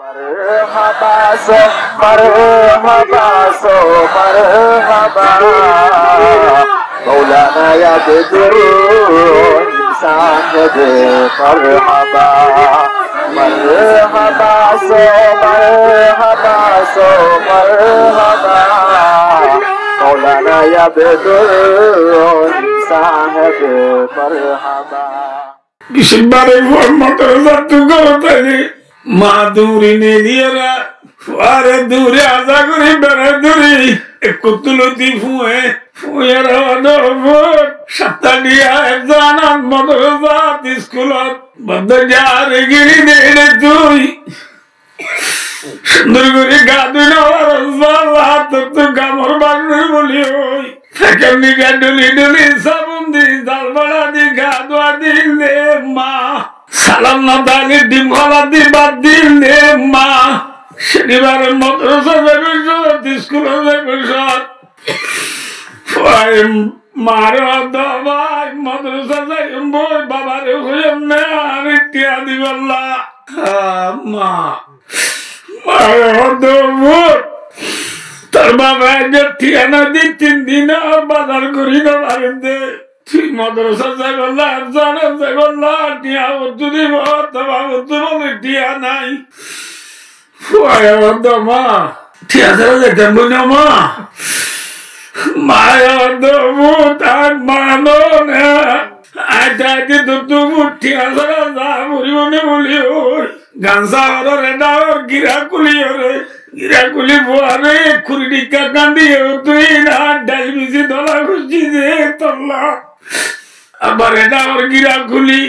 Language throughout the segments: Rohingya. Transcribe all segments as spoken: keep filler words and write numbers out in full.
مرحبا سو مرحبا سو مرحبا، مولانا عبدالرحیم صاحب، مرحبا۔ مرحبا سو مرحبا سو مرحبا، مولانا عبدالرحیم صاحب، مرحبا۔ Bicíbare fuain modorasáttu górot aile, maa duuri neeliyóre, fuare duuri aza gorí berai dóri, ekkú tulóti fuain, fuain ar hoó de, "Ó fua, satta diya ek zanan modorasát, iskulot, bodde jare giri de de tui." Cúndor gorí gaa dúi no faros bála, tottú gamor bar gorí boli ói. Fekor niká dhuli dhuli sabun di, zal bála di, gaa dúa dil de ma. Salad no táile dhim hola di, bát dil de ma. Cónibare modorasá zaibar cómot, iskulot zaibar cómot. Fuaye maare hoó de, "Bái, modorasá zaiyum boi, babare hoiyum né, añáre thiañ dibolla." "Aa, ma." Maare hoó de, "Ó fua, tor babe aijja thiañ no di, tin din ór bazar gorí no farir de. Tui modorasá zaibolla, ar zanan zaibolla, thiañ hottú dibo, tor babe hoó de thiañ nai." Fuaye hoó de, "Ma, thiañ sára zaitam boi no, ma." Maye hoó de, "Ó fua, añí mano né. Añí thaite tottú thiañ sára za foribo né?" boli ói. Gamsa ore eda ore, girá kúli ore, girá kúli fuare kuri thikka kan diye, "Tui na dhail bisi dola gusí de tolla." Abar eda ore girá kúli,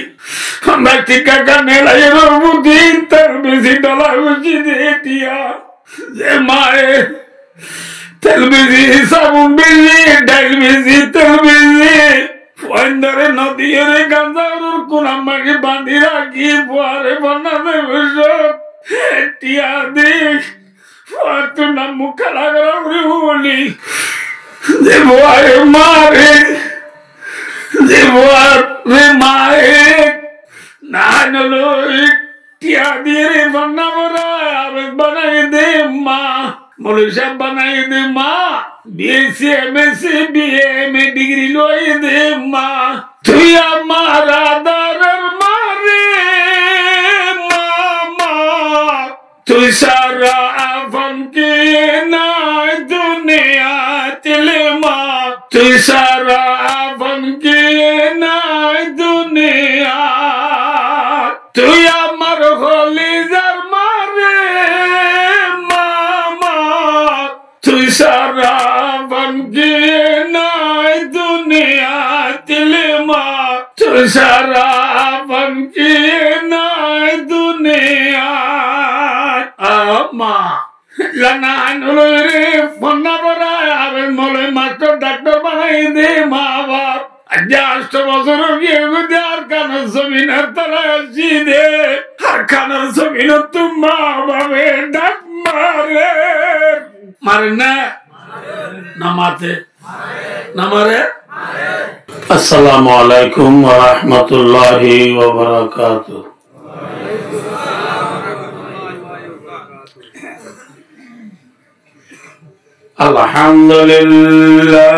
fonzaic thikka kan elaiye, "Ó fua, tui na dhail bisi dola gusí de thiañ." Ze maye tel bisi, sabun bisi, dhail bisi, tel bisi, fuaindare no diyóre gamsa oror kuna mari bandi rakí, fuare fonná zaibar cómot thiañ di, fuattu nam muk kala gora gori boli. Ze fuaye maare, ze fuare maye, nai no loi, thiañ diyóre fonná forai abed banaiye de ma, moloi sáb banaiye de ma, B S C, M S C, B A, M A degree loiye de ma. Tui amar adoror ma re, ma, ma. Tui sára afon kiyé nai duniyat le ma, tui sára afon kiyé nai duniyat. Tui amar holizar ma re, ma, ma. Tui sára afon kiyé nai duniyat le ma, tui sára afon kiyé nai duniyat. Aa ma. Lana ain olo re fonná forai, abed moloi mastor daktor banaiye de ma baf. Aijja ancto bosór ói giyé goi de, Arkanor zominor tole aiccé de. Arkanor zominottu ma bafe dhak marer. Marer né? No mate? No mare? Assalamu alaikum wa rahmatullahi wa barakatuh. الحمد لله.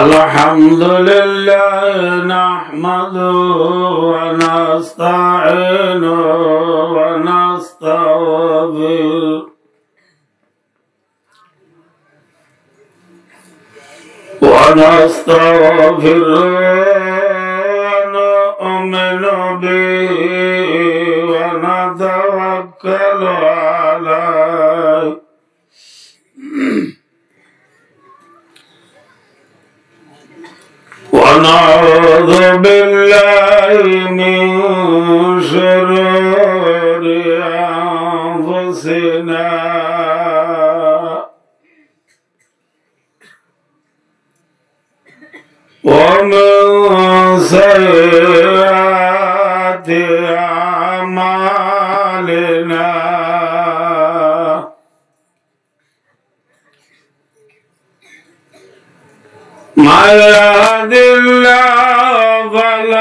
الحمد لله نحمده ونستعينه ونستغفره. ونستغفره ونؤمن به ونتوكل عليه. ونعوذ بالله من شرور أنفسنا ومن سيئات أعمالنا. من يهد الله فلا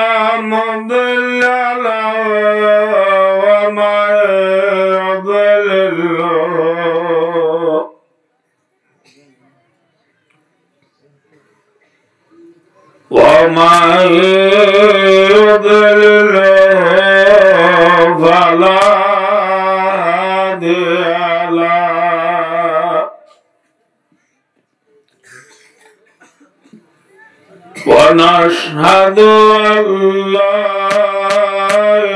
يضلله فلا هادي له. ونشهد أن لا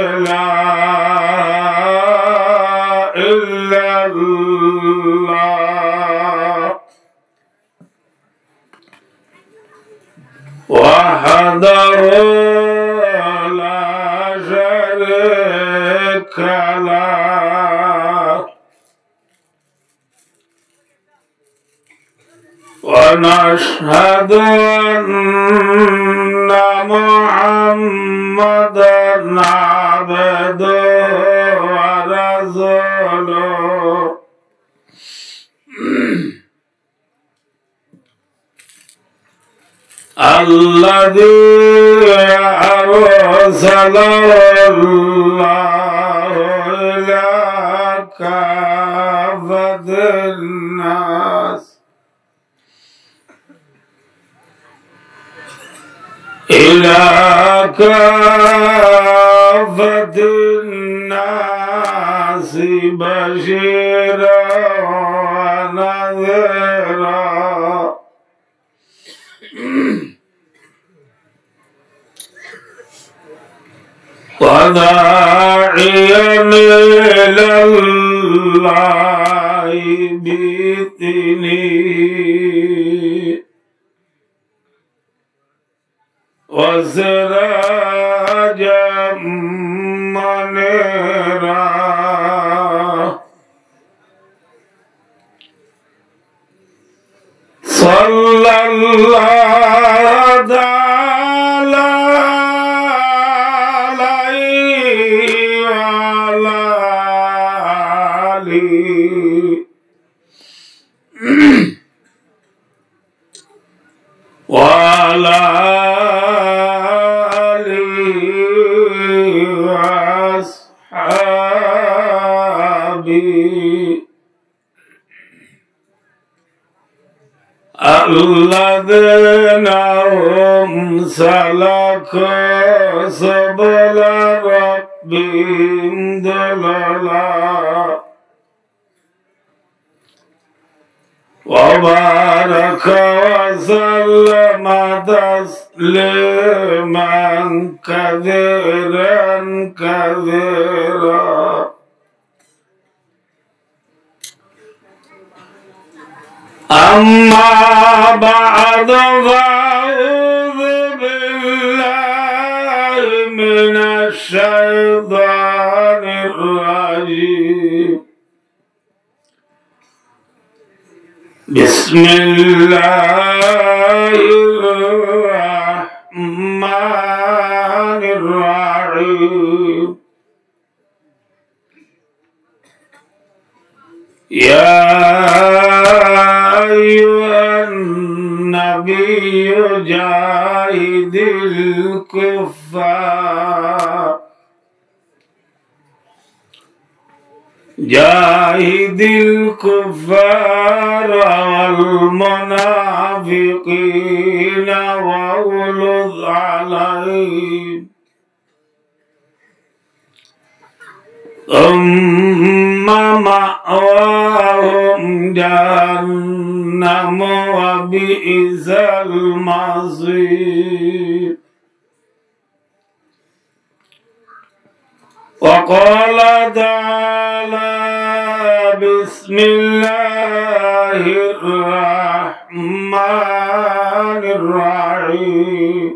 إله إلا الله وحده لا شريك له. ونشهد أن محمدا عبده ورسوله الذي أرسله الله إلى كافة الناس، إلى كافة الناس بشيرا ونذيرا وداعيا إلى الله بإذنه وسراجا منيرا. صلى الله تعالى عليه وعلى آله وعلى آله وأصحابه الذين هم سلكوا سبل ربهم ذللا وبارك وسلم تسليما كثيرا كثيرا. أما بعد، فأعوذ بالله من الشيطان الرجيم. بسم الله الرحمن الرحيم. يا أيها النبي جاهد الكفار، جاهد الكفار والمنافقين واغلظ عليهم ثم مأواهم جهنم وبئس المصير. وقال تعالى: بسم الله الرحمن الرحيم.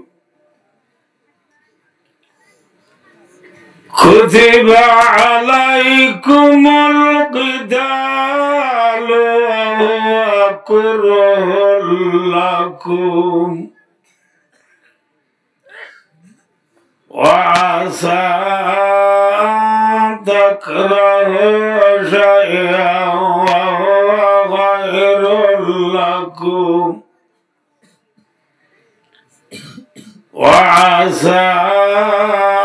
كتب عليكم القتال وهو كره لكم وعسى أن تكرهوا شيئا وهو خير لكم وعسى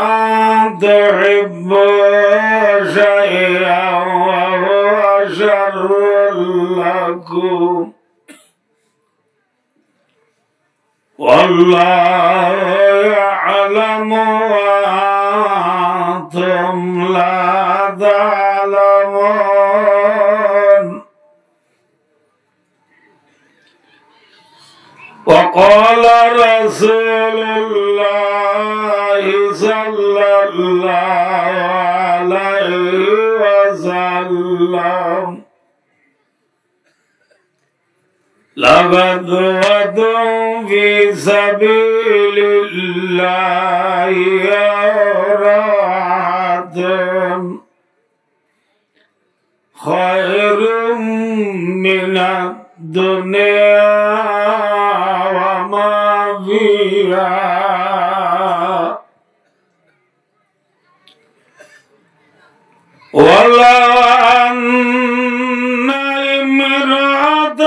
أن تحبوا شيئا وهو شر لكم والله يعلم وأنتم لا تعلمون. وقال رسول الله صلى الله عليه وسلم: لغزوة في سبيل الله أو روعة خير من الدنيا وما فيها. ولو أن امرأة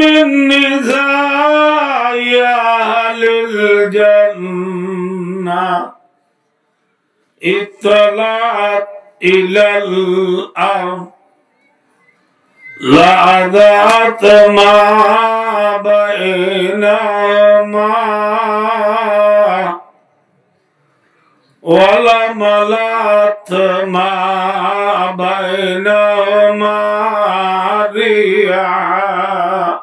من نساء أهل الجنة اطلعت إلى الأرض لأضاءت ما بينهما ولملأت ما بينهما ريحا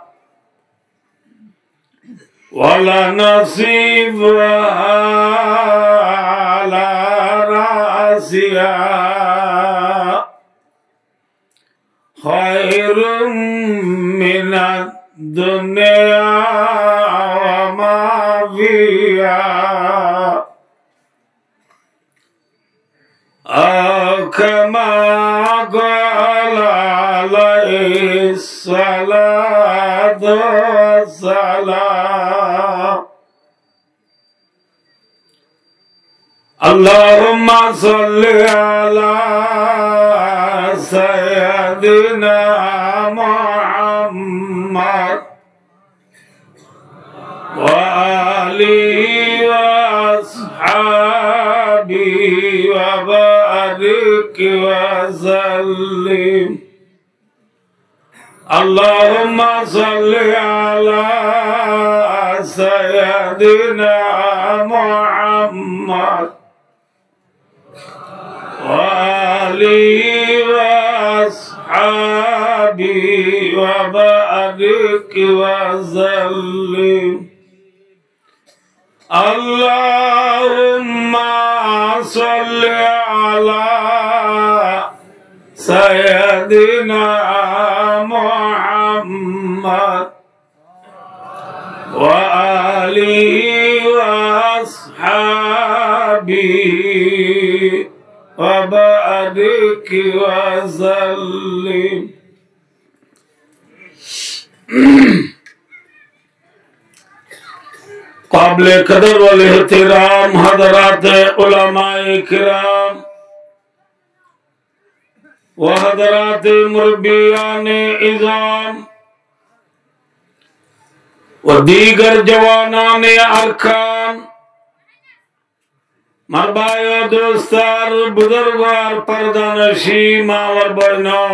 ولنصيفها على رأسها خير من الدنيا وما فيها. أو كما قال عليه الصلاة والسلام. اللهم صل على سيدنا محمد وآله وأصحابه وبارك وسلم. اللهم صل على سيدنا محمد وآله وأصحابه وبارك وسلم. اللهم صل على سيدنا محمد وآله وأصحابه وبارك وسلم. قابل قدر والاحترام حضرات علماء کرام و حضرات مربیان عظام و دیگر جوانان ارکان، مر بھائیو، دوستار، بزرگوار، پردہ نشین، ماور بوینو،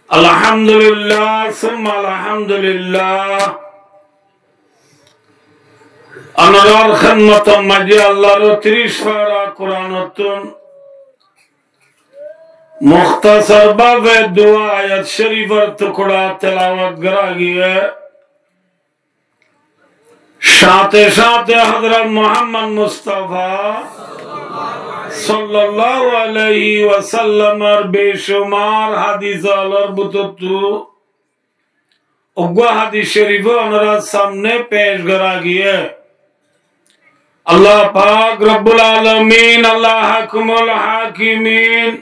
الحمدللہ ثم الحمدللہ، انورار خدمت مجھے اللہ رو تریش پارا قرآن تن مختصر بابے دعا آیت شریف اور ٹکڑا تلاوت کرا گیا۔ ساتھے ساتھے حضرت محمد مصطفی صلی اللہ علیہ وسلم اور بے شمار حدیث اور بتتو اگوا حدیث شریف انورار سامنے پیش کرا گیا۔ اللہ پاک رب العالمین، اللہ حکم الحاکمین،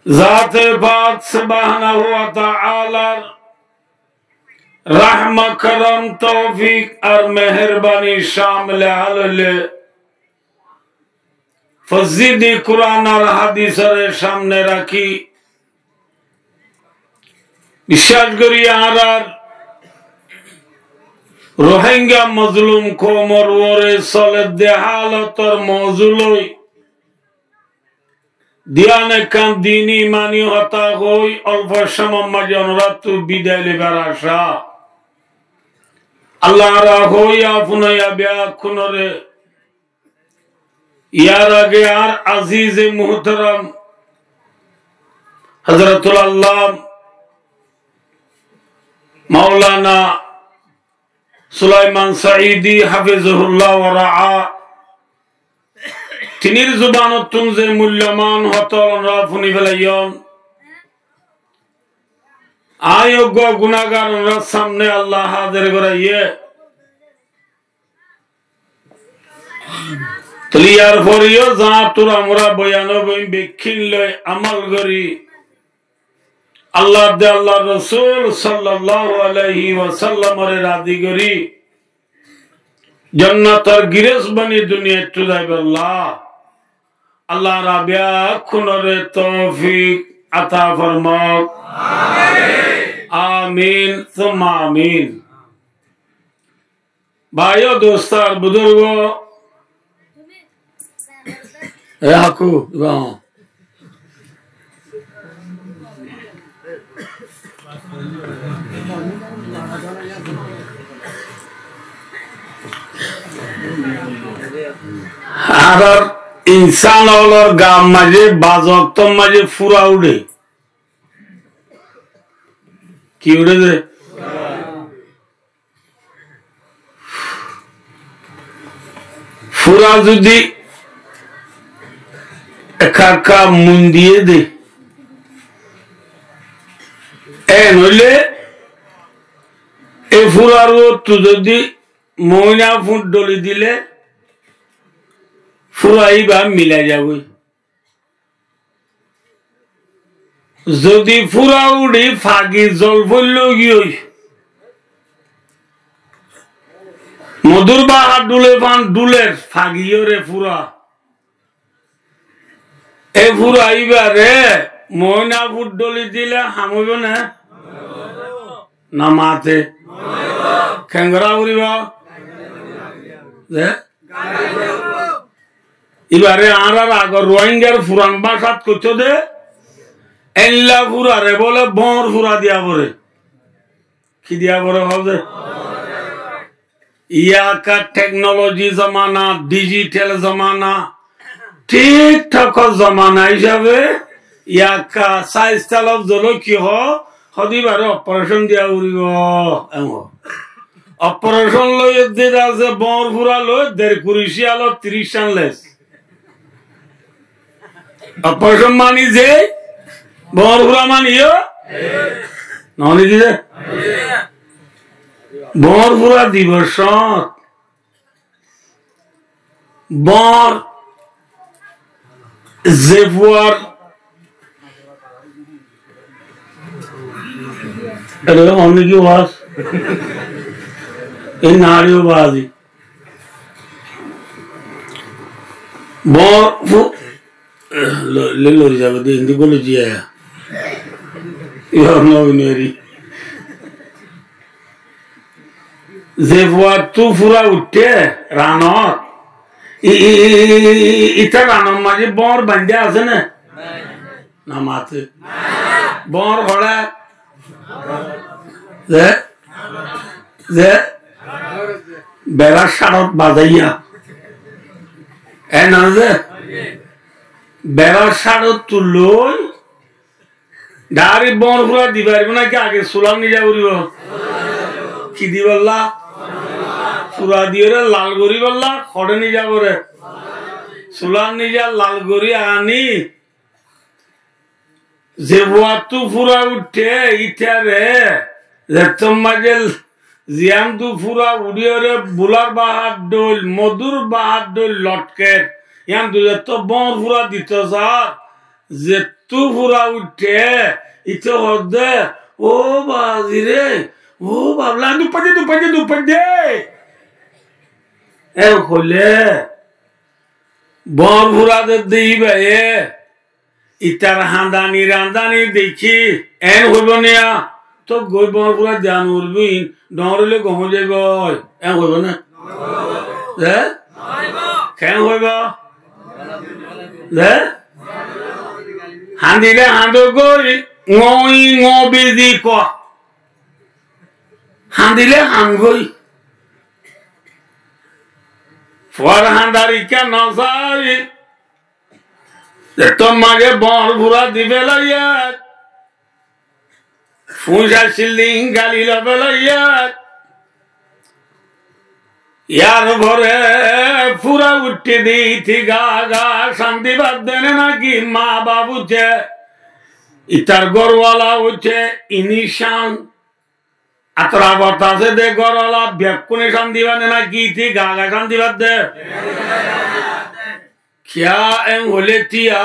ذات پاک سبحانہ و تعالی رحم، کرم، توفیق اور مہربانی شامل حال لے فضیلت قرآن اور حدیث اور سامنے رکھی، بشاش گری آرار روہنگا مظلوم قومر ورے سلے دے حالت اور موضوع لئی Diyan ekkán dini imani hotá hoói, olfo cómor maze onoráttu bidai loibar acá. Allar añára hoói, afunáiya beggúnoré. Yar age añár azize muhtaram Hazratul Allam Maulana Sulaiman Saidi hafizahullah wa raá, tinir zubanottún ze mullomán hotá onorá fúni felaiyón, añí uggwá gunagar onorár samne Allah házer goráiye. Tóile yar fore yó zañttur añára boyan óibo, bekkín loi amol gorí, Allah de Allar Rosul sallallahu alaihi wasallamoré razi gorí, jonnotor girós boni duniyaittú zaibolla Allah añára beggúnoré toufik ata formauk. Amin, summa amin. Bái ó, dost ó, buzurg ó, e hakú, ibá ó. Añárar insán ólor gaar maze, baz októr maze fura uçé. Ki uçé de? Fura zodi ekka ekka muin diyé de, en óile e furar uottú zodi moóina fuñth dholi dile fura ibá milai zagói. Zodi fura uçí fagi zol foillé óigiyoi, modúr bahar dhule fán dhuler fagiyóre fura. E fura ibáre moóina fuñth dholi dile ham óibo né? Namate. Kengóri furibo? Ze? Ibáre añárar agor Ruáingar furan bácat koitó de, éilla furare bóle bóñr fura diya foré. Ki diya foré hoó de? Iyakka teknoloji zomana, dijitel zomana, TikTokor zomana hísabe iyakka sáiz talab zoló ki hoó, hoó de ibáre operecon diya foribo, em hoó. Operecon loi edde asé, bóñr fura loi der kuri ciyalor tiríc cán les. Operecon mani ze, bóñr fura mani yó. Nohóne ki ze? Bóñr fura dibor cót bóñr ze fuar, ere hoóne ki bas? E nari ó bazi. Bóñr fu-, lo-, le lori zagói de, indi gólai ziyé. Yó no nori. Ze fuattú fura uiththé ranot, i-, i-, i-, i-, i-, ita ranor maze bóñr baindé asé né? Namate. Bóñr hoçé? Ze? Ze? Berar cáçot bazaiya. E no ze? Berar cáçottú loi Dhairek bóñr fura di faribó náki age sular niza foribo? Ki dibolla? Fura diyóre lal goríbolla hoçé niza foré? Sular niza lal gorí aní ze fuattú fura uiththé ítare zettór maze ziyántu fura uçíyore bular bahar dhoil, modúr bahar dhoil lotker, yíantu zettó bóñr fura dito sar, zettú fura uiththé, íte hoódde, "Ó bazi ré, ó babla, duppaidde, duppaidde, duppaidde." E hoilé, bóñr fura dedde íbaye, itar hañdani rañdani deikí, en hoibó niya, "Tóggoi bóñr fura diya noforibó ín, dhoóñr óile gom ói zaibói." En hoibó né? Ze? Keén hoibó? Ze? Hañdilé hañdó goi, ŋoi ŋo bezi koó. Hañdilé hañdó goi. Fuar hañdar ikká nosai. Zettót maze boóñr fura di félaiyé. Fuñs accíl de ín gali loi félaiyé. Yar fore fura uiththé de íte gaa gaa cán dibar de né náki maa baf uiththé, itar górwala uiththé, ini cán. Atorafot asé de górwala bekkúne cán dibar de né náki íte gaa gaa cán dibar de? Kiyá en hoilé tiya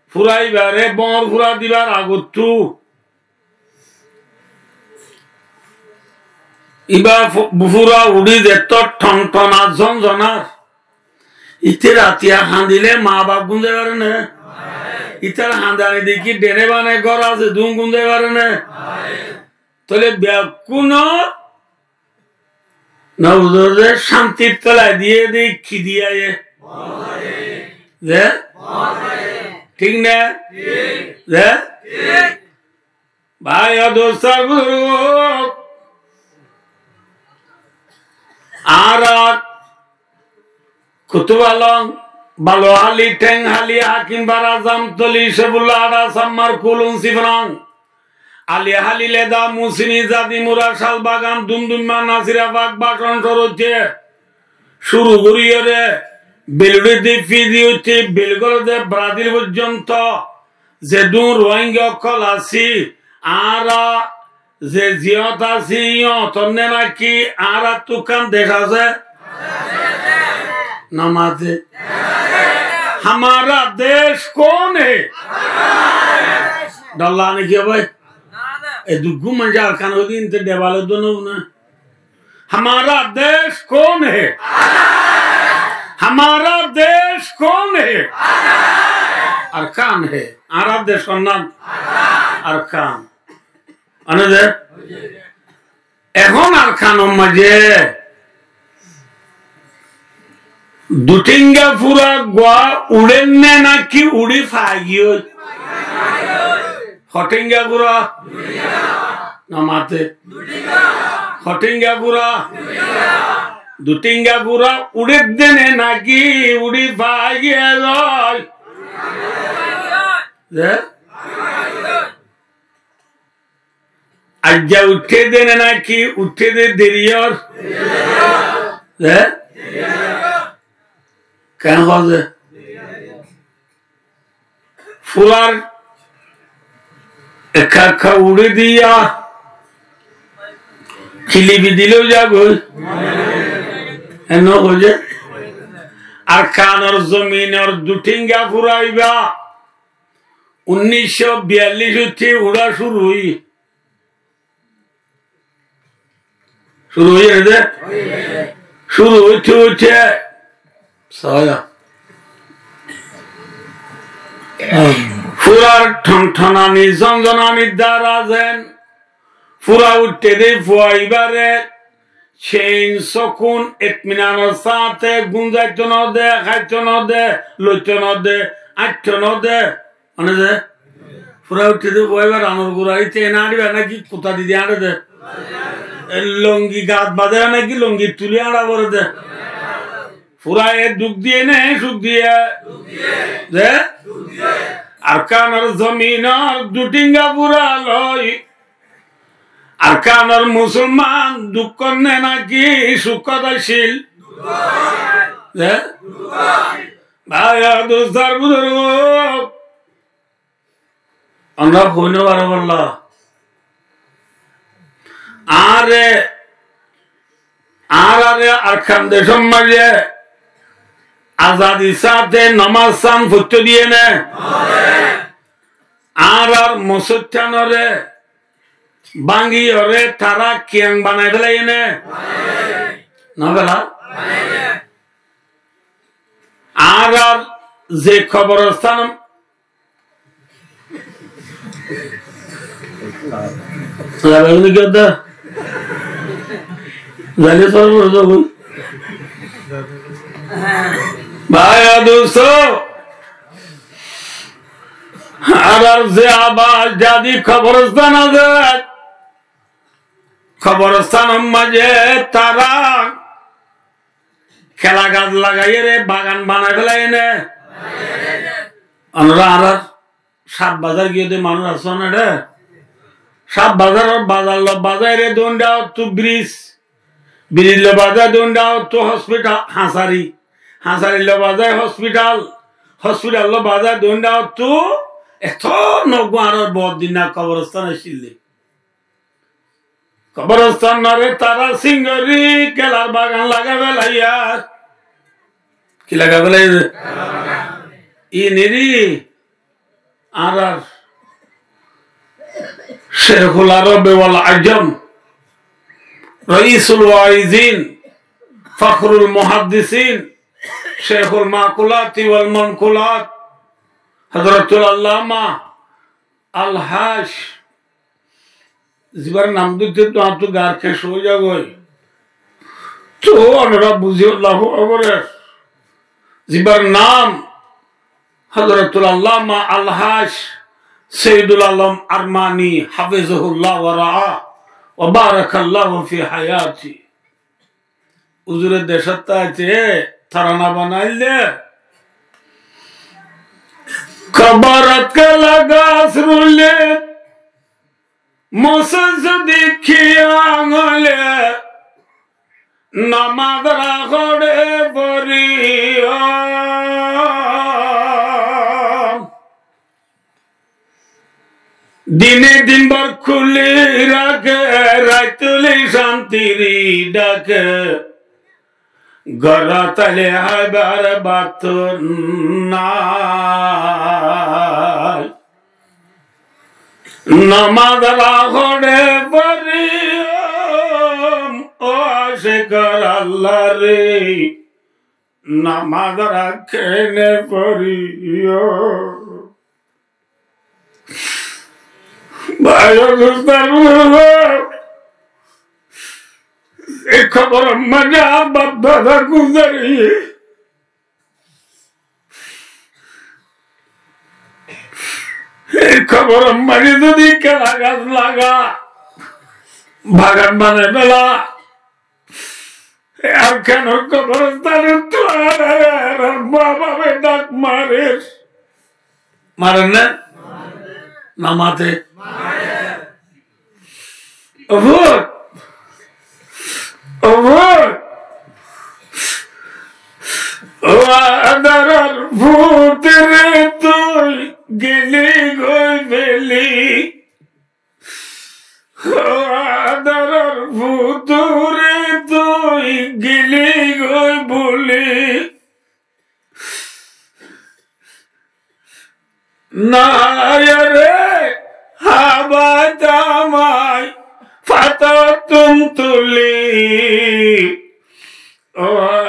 fura ibáre boóñr fura dibar agottú ibá fu-, fura uçí zettót thon thon ar zon zon ar. Íte ratiya hañdilé maa baf gúm zai fare né? Ítar hañdani dekí dhene bane gór asé dún gúm zai fare né? Tóile bekkúnor no buzó de cántir tolai diyé de ki diyé? Ze? Thík né? Ze? Bái, dustó, buzurg, añára Kutubalong, Baluhali, Théngkhali, Hakimfara, Zamtoli, Sefullah, Añra, Sammar, Kulun, Sifrang, Alihali, Leda, Musini, Zadimura, Calbagan, Dumdumma, Nasirabag, Bacon, Soroitte, cúru goríyore Beluri de Fiji óite Belgor de Brazil foijjonto zedún Rohingya ókkol así, añára ze ziyót así, yót ne náki añárattú ekkán dec asé? No maté. ہمارا دیش کون ہے؟ Dholla né ki bái? E duggú manúic Arkan hoilé inte debal óibo né? ہمارا دیش کون ہے؟ ہمارا دیش کون ہے؟ Arkan hai. Añárar decor nam Arkan. Mane de? Ehón Arkanor maze Duthínga fura gua uçér né náki uçí faigiyói? Hothínga fura? No maté. Hothínga fura? Duthínga fura uçér dé né náki uçí faigiyói? Ze? Aijja uiththé dé né náki uiththé dé deriyór? Hé? Keén hoó ze? Furar ekka ekka uçí diya kilibi dilé ói zagói. Enó hoó ze Arkanor zominor duthínga fura ibá unníc cót biyallic óitte uçá cúru óiye. Cúru óiye né de? Cúru óitte óitte saya. Furar thonthonani zonzonani dara zen fura uiththé dé fua ibáre cein sókun itminanor sáñte gúm zaitto no de, háitto no de, loitto no de, áñitto no de. Mane ze fura uiththé dé fua ibá ranor gura, íte ene áñçiba náki kuta didi áñçe de? E longi gat bañdé náki longi tuli áñça fore de? Fura e duk diye né cúk diye? Ze? Arkanor zominor duthínga fura loi Arkanor musolman duk gorér né náki cúkot accíl? Ze? Bái, dustó, buzurg, onora hoi no faro bolla. Añáre, añárare Arkan decór maze azadi sáñte nomaz san foitto diye né? Añárar mosóittanore báñgiyore tará kiyang banai félaiye né? No féla? Añárar ze koborostán Bái, dustó, Añárar ze abas jadi koborostan asé, koborostan or maze tará kela gas lagaiyóre bagan banai félaiye né? Onora añárar Sat Bazar giyé de manúic asó né re? Sat Bazar or bazar loi bazai re dóinda ottu bridge, bridge loi bazai dóinda ottu hospital, hañsari, hañsari loi bazai hospital, hospital loi bazai dóinda ottu eto noggua añárar bodinna koborostan accíl de. Koborostan ore tará singori kelar bagan lagai félaiye. Ki lagai félaiye? Iniri añárar Sheikhul Arabi wal Ajam, Raisul Waizin, Fakhrul Muhaddisin, Sheikhul Makulati wal Mankulat, Hazratul Allama Alhaj, zibar nam dóite dóite añáttu gar keñc ói zagói. Toóu onora buzí lafo óbore. Zibar nam Hazratul Allama Alhaj Sayyidul Alam Armani, hafizahullah wa ra'a, wa barakallahu fi hayati. Uzure decót táite tará no banailde, koborot kela gas ruile, mosót zodi ki añgule, nomaz ra hoçe foriyo. Dine din bor kúli raké, raittule cántir dhaké. Górot aile háibar bát nái. Nomaz ra hoçe foriyum, ó acek Allar, nomaz ra kene foriyum. Bái o dustó, e kobor or maze añár baf dada guzari, e kobor or maze zodi kela gas laga, bagan banai fela, Ar keno koborostan ot añárar ma bafe dhak marer? Marer né? No mate? Ó fut, ó fut, ó adoror fut re tui geli goi feli. Ó adoror fut re tui geli goi buli. Nai re hábai tamai fatottún tuli. Ó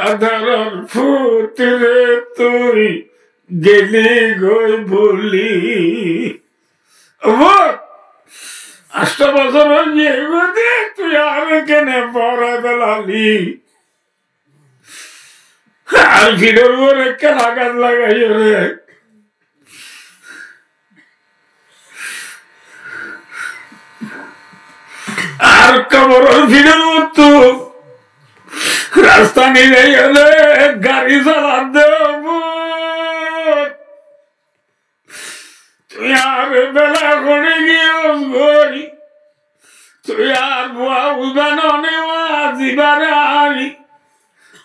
adoror fut re tui geli goi buli. Ó, ancto bosór óiye goi de, tui añáre kene forai felali? Ar fidor uore kela gas lagaiyore, ar koboror fidor uottú rasta nizaiyore gari saladde ó fut. Tui añáre bela hoçé giyós goi. Tui añár bua uiba none, añár zibare añí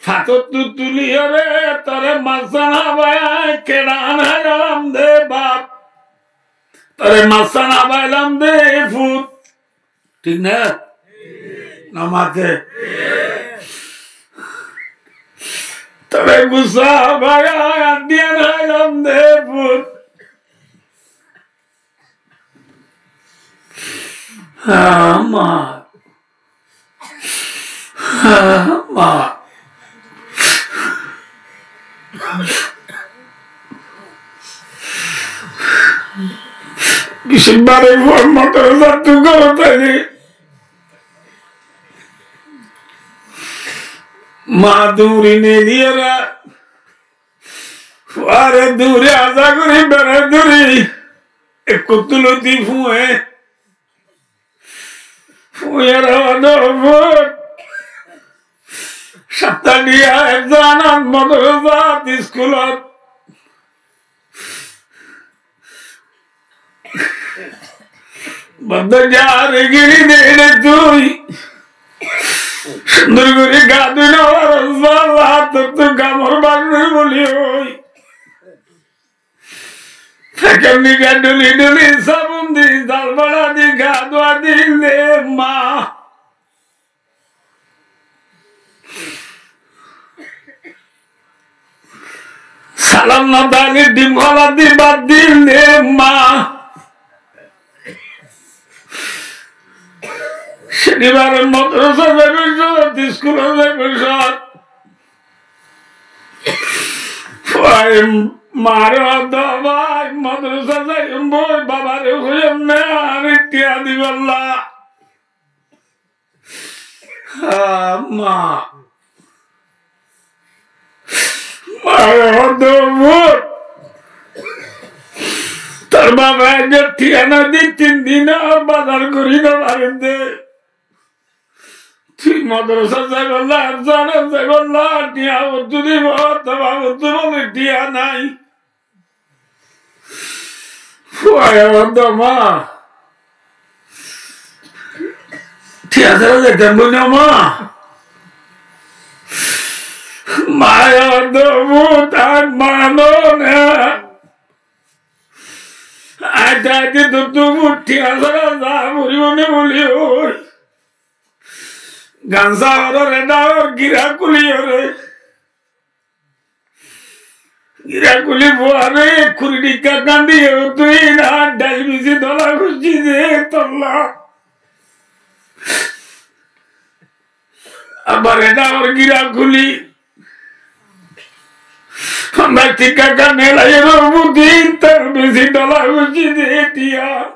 fatottú tuliyore tore massán hábai añí keçan háilam de baf. Tore massán hábailam de fut. Thík na? No mate? Tore gussa bága añí diyan háilam de fut. Ama. Ama. Beci bari fuar madrasattu górot aile ma duri neliyora, fuare duri aza gori bera duri. Ekkuttú lóti fuñe. Fuñe ar hoódde, "Ó fut, satta thiañ, ek zanat modorasat, iskulot." Bondó, zaré giri de re tui. Cúndor gorí gaa dúi no faros bála, tottú gamor bar no óibo buli hoi. Fekor niká dhuli dhuli sabun di, zalfara di gaa dúa dil de ma. Salam no dali dhim hola di bát dil de ma. Cónibare modorasa zaibar cómot, iskulot zaibar cómot, fuaye mare hoódde, "Bái, modorasa zaiyum boi, babare hoiyum né, añáre thiañ dibolla." "Há, ma." Maye hoódde, "Ó fut, tor bafe aijja thiañ no di tin din ar bazar gorí no faredde. Tui modorasat zaibolla, ar zanat zaibolla thiañ hottú dibo, tor bafe hoódde bóle thiañ nái." Fuaye hoódde, "Ma, thiañ sára zaitam boi no, ma." Maye hoódde, "Ó fut, añí mano né. Añí thaite tottú fut thiañ sára za foribo né buli hoi." Gansa hoór, eda hoór, gira kúli hoór. Gira kúli fuare kuri thikka kán diyé, tui na dhail bisi dola guccí de tolla. Abar eda hoór gira kúli. Fonzaic thikka kán elaiye, ó fut, tin dhail bisi dola guccí de thiañ.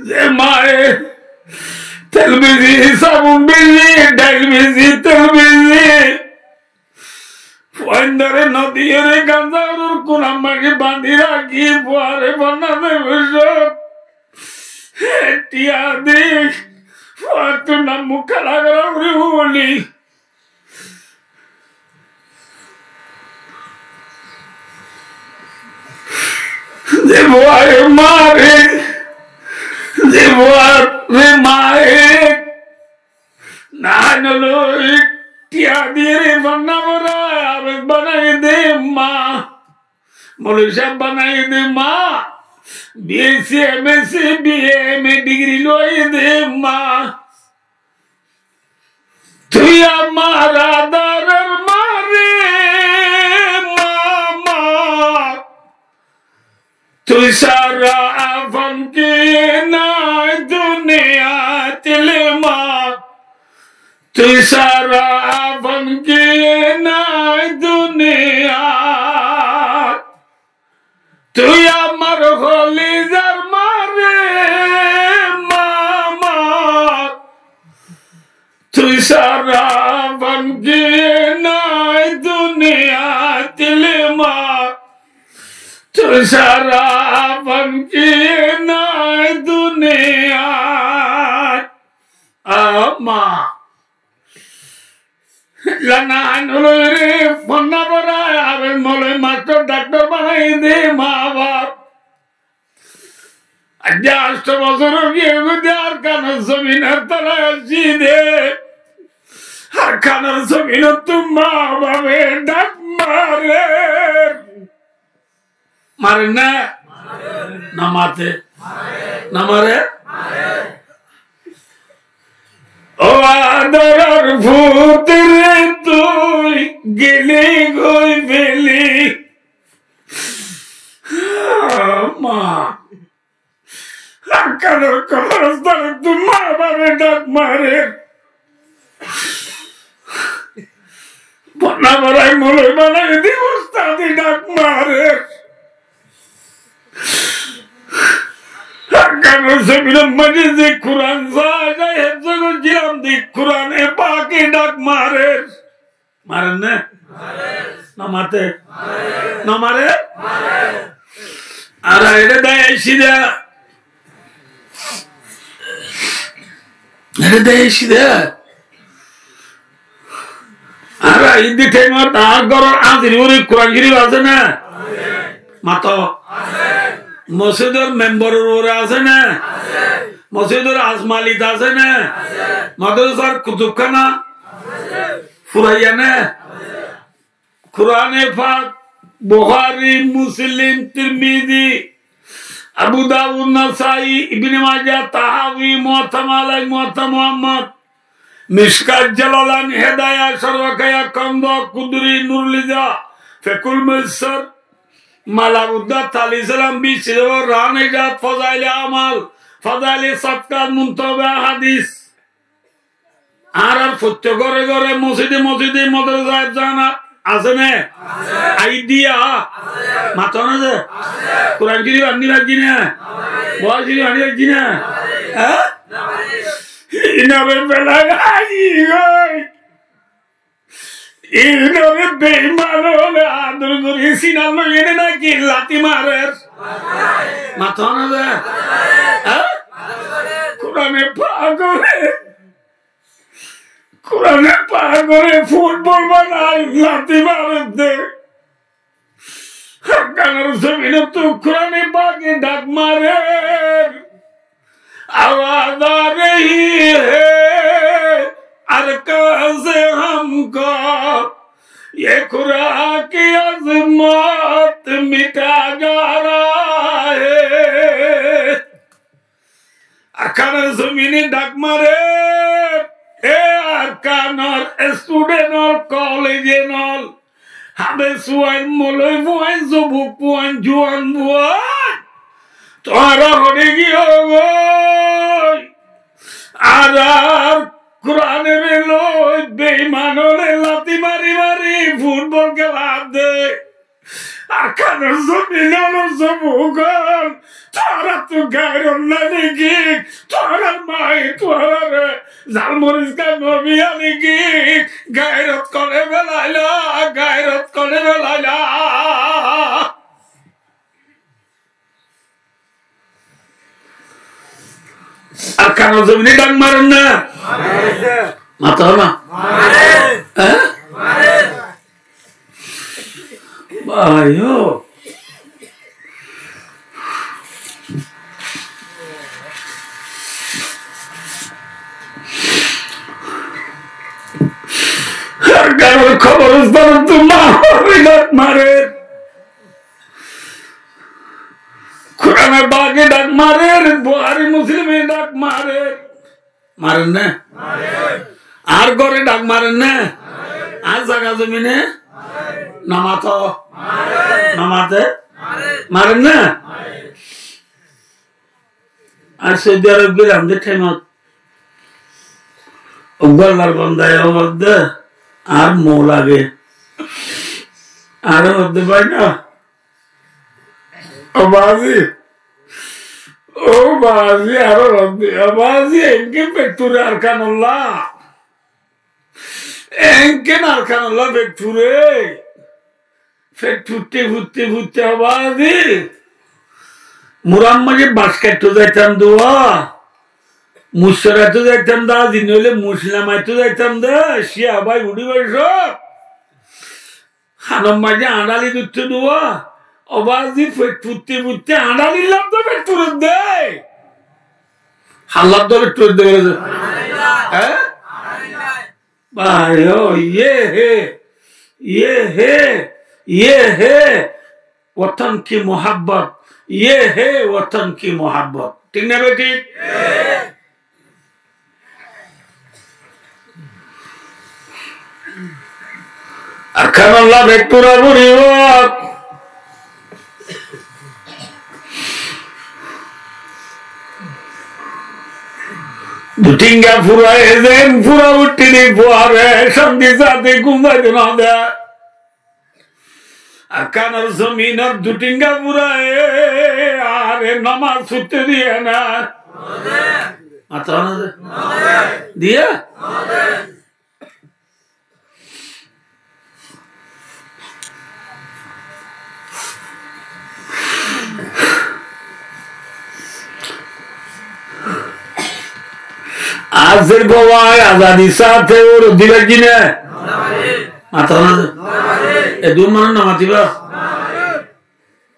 Ze maye tel bisi, sabun bisi, dhail bisi, tel bisi, fuaindare no diyóre gansa goror kunat maze bandi rakí, fuare fonná zaibar cómot thiañ di, fuattu nam muk kala kala gorí buli. Ze fuare mare, ze fuare maye nain loi thiañ diyóre fonná forai abed banai de ma, moloi sáb banai de ma, B S C, M S C, B A, M A degree loi de ma. Tui amar adoror mare, ma, ma. Tui sára afon kiyé nai duniyat, le ma. Tui sára afon kiyé nai duniyat. Tui amar holizar mare, ma, ma. Tui sára afon kiyé nai duniyat, le ma. Tui sára afon kiyé nai duniyat, a ma. Lana ainulore fonná forai abed moloi mastor daktor banai de ma baf. Aijja ancto bosór ói giyé de Arkanor zominor tole aiccí de, Arkanor zominottú ma bafe dhak marer. Mare né? No mate? No mare? Ó adoror fut re tui geli goi feli. Ma. Arkanor koborstanottú ma bafe dhak marer. Fonná forai moloi banai de ustade dhak marer. Arkanor zominor maze ze Kuran za za hefzo goijjílam de Kurane pake dhak marer. Marer né? Nomate? Nomare? Añára eçé de aiccí de. Eçé de aiccí de. Añára Íddi thaimot añár góror áñtir uore Kuran Córif asé né? Mato. Mosjidor memboror uore asé né? Mosjidor asmalit asé né? Madrasar kutubkána furaiya né? Kurane Pak, Buhári, Muslim, Tirmizi, Abu Dawud, Nasai, Ibne Maja, Taháwi, Muwatta Malik, Muwatta Muhammad, Mishkat, Jalalain, Hedaya, Sharh Wakaya, Khandaq, Kuduri, Nurul Iza, Fekul Muyassar, Malabudda, Tali Salam, Bish Rizab, Rane Jat, Fazail Amal, Fazail Sadkat, Muntabe Hadis. Añárar fottí góre góre, mosjide mosjide, madrasa hefzana asé né? Asé. Aiddiya? Asé. Mato na ze? Asé. Kuran Córif anni faijjí né? Asé. Buhári Córif anni faijjí né? Asé. Há? Asé. Inore belai ai goi. Inore beiman ókkole ador gorí sinar loi ene náki lati marer? Mato na ze? Há? Kurane Pak ore Kurane Pak ore futbol banai lati marer de. Arkanor zominot Kurane Pake dhak marer. آواز آ رہی ہے ارکان سے ہم کو، یہ خدا کی عظمت مٹا جا رہا ہے۔ Arkanor zomine dhak marer, e Arkanor student ókkol, college ókkol, háfes fuain, moloi fuain, zobuk fuain, juan fuain, tuáñra hoçé giyó goi? Añárar Kuranore loi beiman ókkole lati mari mari futbol kéla de. Arkanor zominor zobuk ókkol, tuáñrattú gairot nái niki? Tuáñrar maye tuáñrare zalmoris kán nobiya niki? Gairot kone felaila, gairot kone felaila. Arkanor zomine dhak marer né? Marer. Mato na? Marer. Há? Marer. Bái ó. Arkanor koborostan tu marer, dhak marer. Kurane Pake dhak marer, Buhári Muslime dhak marer. Marer né? Marer. Añár góre dhak marer né? Marer. Añár zaga zomine? Marer. Nomato? Marer. Nomate? Marer. Marer né? Marer. Añár Saudi Arab giyé de thaimot uggwá Allar bandaye hoór de, añár mou lage. Añáre hoór de, bái na, ó baázi, ó baázi, añáre hoór de, ó baázi, enke fek fure Arkanolla. Enke Arkanolla fek fure. Fek futte futte futte ó baázi, murar maze bac kaitto zaitam de, muc soraito zaitam de, azi noile muc lamaito zaitam de, ciya bái uçí boiso. Hanor maze añçali dóitto de, ó baázi, fek futte futte añçali lab de fek fure de. Hallaf dóri tuir de bóle. Há? Bái ó, ye he, ye he, ye he watan ki muhabbot, ye he watan ki muhabbot. Thík na bethík? Arkanolla fek fura furibo. Dui thenga furaye zen fura uththile fuare cánti sáte gúm zaito no de. Arkanor zominor dui thenga furaye añáre nomaz foitto diye na. Mato na de? Diye? Añár baba azadi sáte ór diba ki na? Mató na ze. E dui manúic no matiba.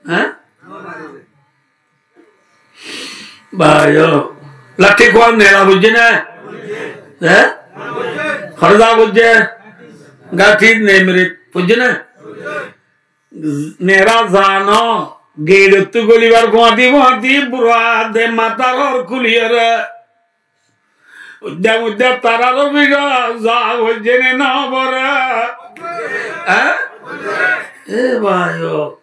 Há? Bái o, lathi kuwar nera foijjé na? Há? Hore za foijjé? Gathir nemrit foijjé na? Nera zano, geçottú golibar fuañti fuañti bura de matar ór kuliyore. Uddá uddá tarár ofis za foijjé ne no fore? Há? E bái o.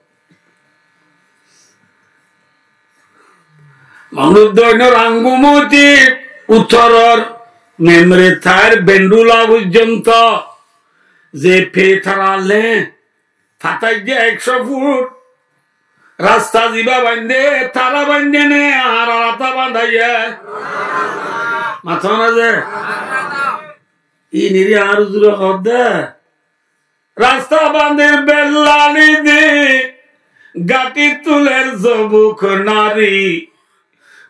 Mangudoinor Angumoti uttoror memre tair Bendula foijjonto ze pe tará le Fataijja ekcó fut rasta ziba bainde, tara bainde ne, añára rasta bandaiyé. Mató na ze. Iniri añár uzure hoódde. Rasta bandir bellali di, gathir tuler zobuk nari,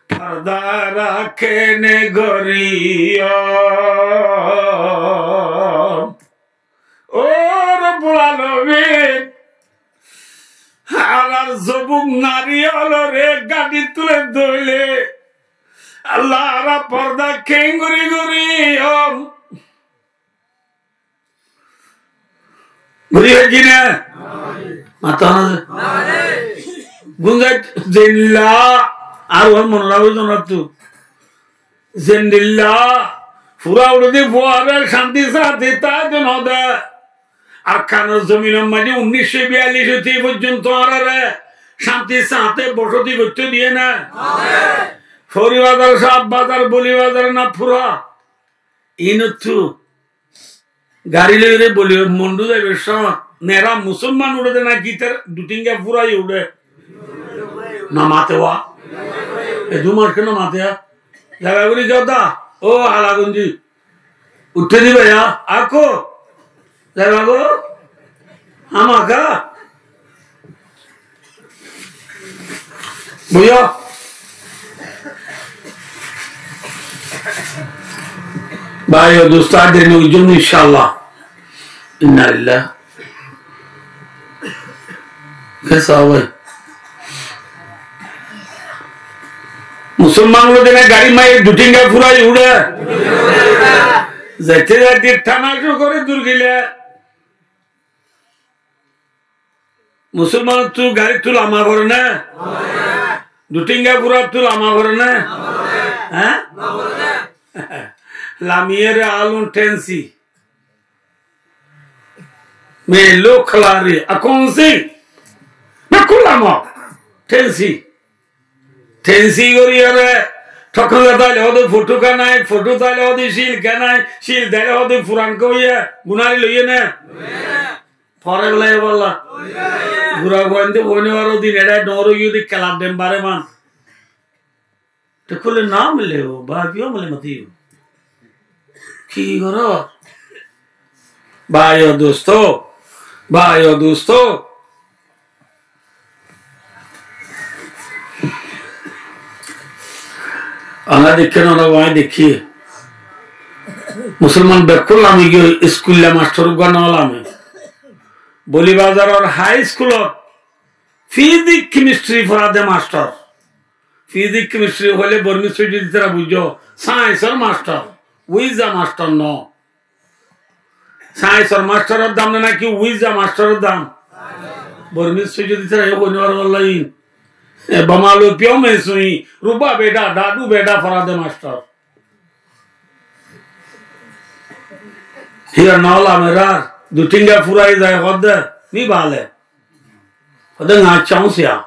porda raké ne gori o. Ó Rabbul Alamin, añárar zobuk nari ólore gathir tule dóile, Allah, añára porda keéngori gorí, ó, gorí hoijjí né? Mató na ze. Gunzai zendilla, ar uwar mone rakó zanattú. Zendilla fura uçé de fuare cánti sáñte táite no de. Arkanor zominor maze unnic cót biyallic óite foijjonto añárare cánti sáñte bosóti goittó diye né? Fori Bazar, Caf Bazar, Boli Bazar, Nafura. Inottú gari loiyóre boli Mondu zaibar cómot nera musolman uçé de naki tar dui tínga fura uçé? No mate wa. E dui manúc no mate wa. Zaiba gori zoda. Ó Halagunji. Uththé diba ya. Akó. Zaiba gó. Hámaka. Bóiyo. Bái o dustó, ar deri no goijjum, incállah. Inna lillah. Ke sá bái? Musolman ókkol de gari maze dui tínga fura uçé. Zaite zaite thana cúru goré dur gile. Musolmanottú garittú lama fore né? Dui tínga furattú lama fore né? Há? Lamiyére alun thénsi. Me lók lari akonsi. Bekkún lama. Thénsi. Thénsi goríyore, thoknga táile hoóde fothú kánai, fothú táile hoóde cíl kánai, cíl táile hoóde furan kóiye, gunari loiye né? Fore bela e bolla. Gura fuainde fuaine baro din eçé dhoóñr óiye de kelar dem bare man. Te kúle na mile o, ba kiyó mile mati o. Ki goró? Bái o dustó, bái o dustó. Añára dekí no, añára dekí. Musolman bekkún lami giyói, iskulla mastor uggúa no lame. Boli Bazaror hái iskulot fizik, kemistri foradde mastor. Fizik, kemistri hoile Bormis soiddi tara buijjó, sainsor mastor, uiza mastor no. Sainsor mastoror dam na naki uiza mastoror dam? Bormis soiddi tara e hoino ar wallai. E bamalu piyó mesui, ruba beda, dadu beda foradde mastor. Híyan no lame rar, dui tínga furai zai hoóde, mi bale. Hoóde ŋa cóñsiya.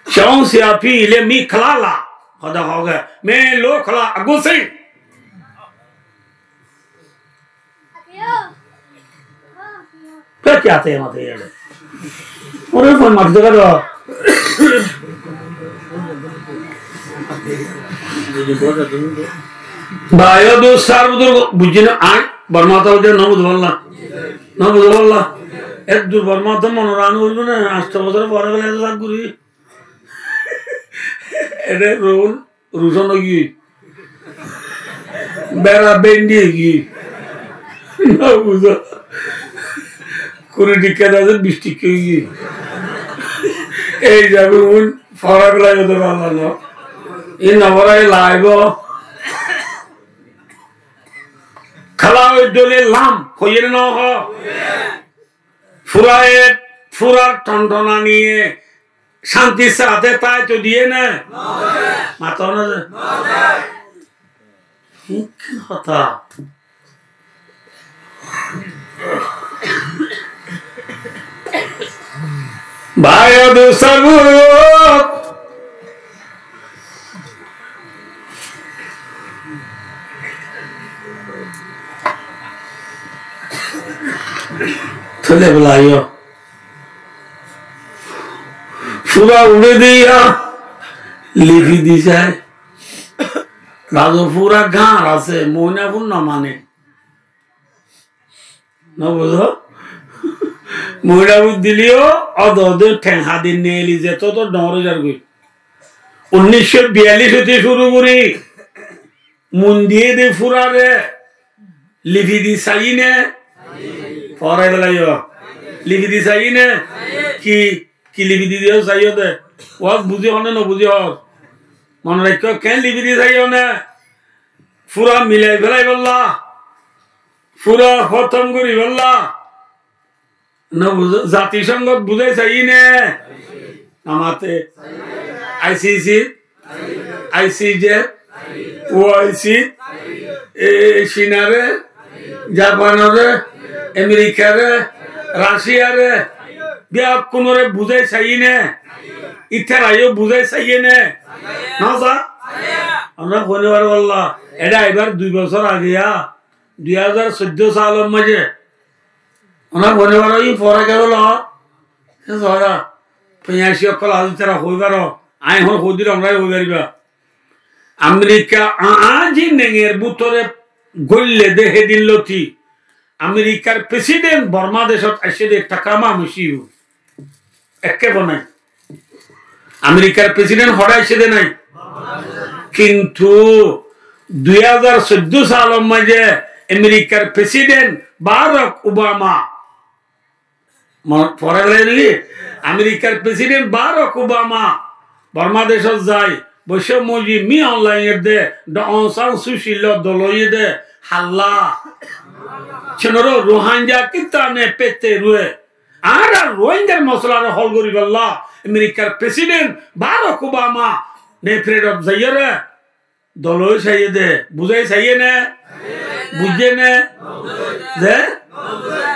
Cóñsiya file mi kalala. Hoóde hoóge, me lo kala agusi. Pe kiyá te mate yere. Ore fon mate de karo. Bái o dustó, ar buzurgo, buzí no, añí Bormat de no buzí bolla. No buzí bolla. Ek dur Bormat de mone rano óibo na, añcto bosór fore gele ek zag guri. Ede rol, rucon ói giyói. Bera bendi ói giyói. Nobuzó. Kuri tikka de asé, bic tikka ói giyói. Ei hísabe un forai félaibo de bála no. Ei no forai laibo. Kala ói dóile lam, hoiyé né no ho? Fura e, furar tontonaniye cántir sáte táito diyé né? Mato na ze? Ki hotá? Bái o dustó buzurg, tóile bela aiyó. Fura uçé de yá lifi di sai. Razo fura gañr asé, moina fun no mane. No buzó? Moina fun dileyó, óde óde theng hadi neli zeto to dhoóñr ói zargói. Unnic cót biyallic óite cúru gorí, mun diyé de furare lifi di saiyé né? Forai félaiyo. Lifi di saiyé né? Ki, ki lifi di diyo saiyó de? Waz buzí hoó né no buzí hoó? Mone raikkó, keén lifi di saiyó né? Fura milai félaibolla, fura hótom goríbolla. No buzó, zatisongot buzái saiyé né? Namate. I C C, I C J, O I C, e, Cinare, Japanore, Amerikare, Rasiyare, beggúnore buzái saiyé né? Itarayó buzái saiyé né? No sa? Añára hoóni fari bolla, eçé aibar dui bosór age ya, dui házar soiddó salor maze. Ónara hoóni fari, fora giyé bóle, hé sóra, fiyasi ókkol asé, tará hoói faro, añí ehón hoói dile ónara hoói fariba. Amerika a-, añí ze nenger bútore góille de hédin lóti, Amerikar president Borma decót aiccé de, Takama Mushibu. Ekkená nái. Amerikar president hoçé aiccé de nái. Kintu dui házar soiddó salor maze Amerikar president Barack Obama, mo-, fore fore niki? Amerikar president Barack Obama Borma decót zai, boiccé Min Aung Hlaing edde, Daw Aung San Suu Kyi loi dol óiye de, halla. Cínor Rohingya kittá ne pette rué. Añárar Rohingyar mosolaré hól goríbolla Amerikar president Barack Obama ne Nefrerot zaiyóre dol ói saiyé de, buzái saiyé né? Buijjé né? Ze?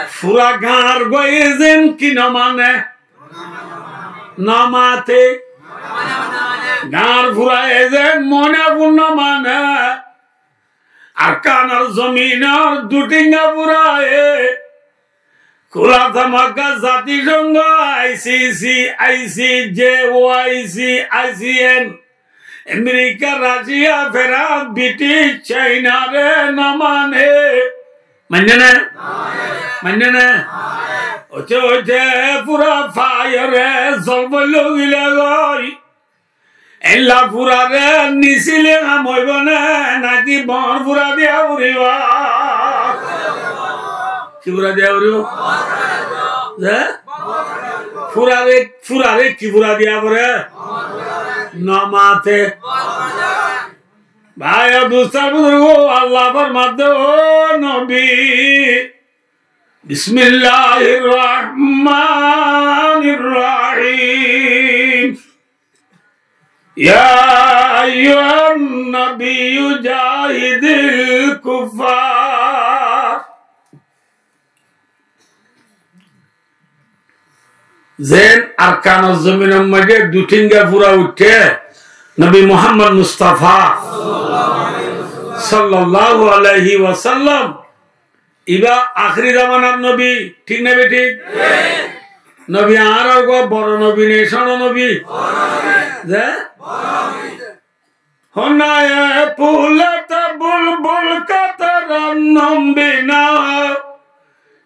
Fura gañr gua ezen ki no mane? No mate. Gañr fura ezen mone fun no mane. Arkanor zominor duthinga furaye, Kula Tamaka Zatisongo, I C C, I C J, O I C, I C N, Amerika, Rasiya, Feras, British, Cainare no mane. Mainné né? Mainné né? Óite óite fura faiyore zol boillo gile goi. Eilla furare nisile ham óibo né, naki bor fura diya foribo? Ki fura diya foribo? Ze? Furare, furare ki fura diya fore? No mate. Bái o dustó buzurgo, Allah formadde, ó nobi, بسم الله الرحمن الرحيم. يا أيها النبي جاهد الكفار. Zen Arkanor zominor maze duthinga fura uiththé, Nobi Muhammad Mustafa sallallahu alaihi wasallam, iba ahéri zamanar nobi, thík né bethík? Nobi añárar gua boro nobi né, cóñço nobi? Ze? Honaye pulata bulbul ka tarannum bina,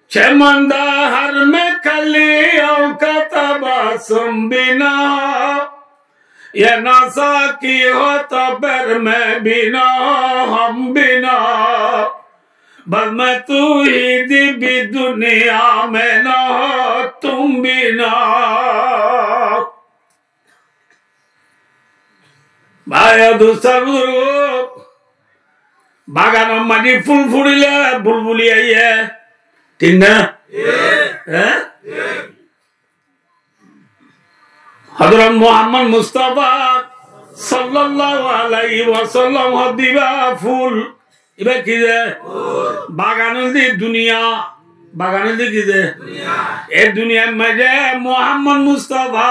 chemanda har mein kali aur ka tabassum bina. یہ نہ ساقی ہو تو پھر میں بھی نہ ہوں، ہم بھی نہ ہوں، بس میں تو ہی تھی، بھی دنیا میں نہ ہوں، تم بھی نہ ہو۔ Bái o dustó ar buzurgó, baganor maze ful fuçile bulbuli aiye, thík na? Hé? Hozorot Muhammod Mustafa sallallahu alaihi wasallam hoó de ibá ful. Ibá ki de? Bagan óilde duniya. Bagan óilde ki de? E duniyar maze Muhammod Mustafa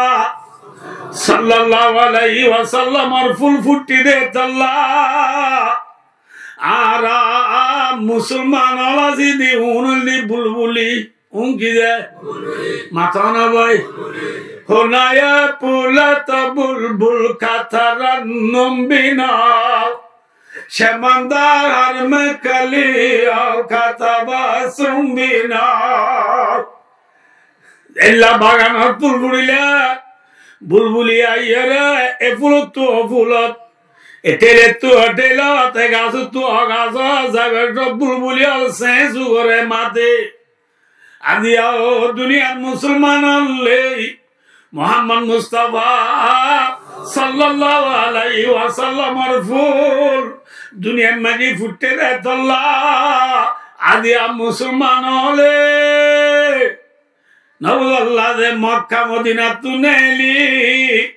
sallallahu alaihi wasallamor ful fuçé de tolla. Añára musolman ókkol así de, un óilde bulbuli. Un ki de? Bulbuli. Mató na bái? Bulbuli. Honaye pulot bulbul ka tarannum bina, shemandar har mein kali aur ka tabassum bina. Ella baganot ful fuçile bulbuli aiyóre, e fulottú o fulot, e théilottú o théilot, e gasóttu o gasót zaibar, sob bulbuli ókkol señsú goré, mate. Aijja o duniyar musolman ókkol, Muhammod Mustafa sallallahu alaihi wasallamor ful duniyar maze fuçé de tolla. Aijja musolman ókkol no buzó de Mokka Modinattú neeli,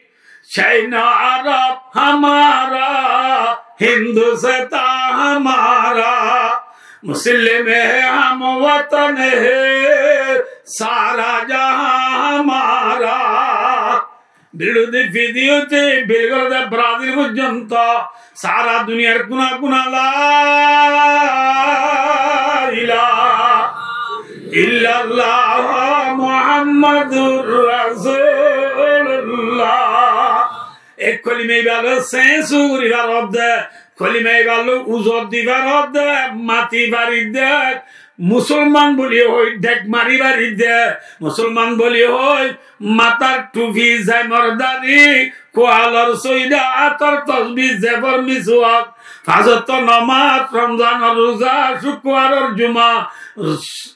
China Arab hamara, Hindustan hamara, Muslim hai hum watan hai, sara jahan hamara. Birozi fidiyote ber goré de Brazil forzonto, sara duniyar kuna kuna la ilaha illallah Muhammadur Rasulullah. E kolima ibá loi señsú gorí faredde, kolima ibá loi uzor di faredde, mati faredde, musolman buli hoi dhek mari faredde, musolman buli hoi matár tufi, zaimor dari, kualor soida, átor tosbi, zefór miswak, fañs wokto nomaz, Romzanor ruza, cúkkurbaror juma,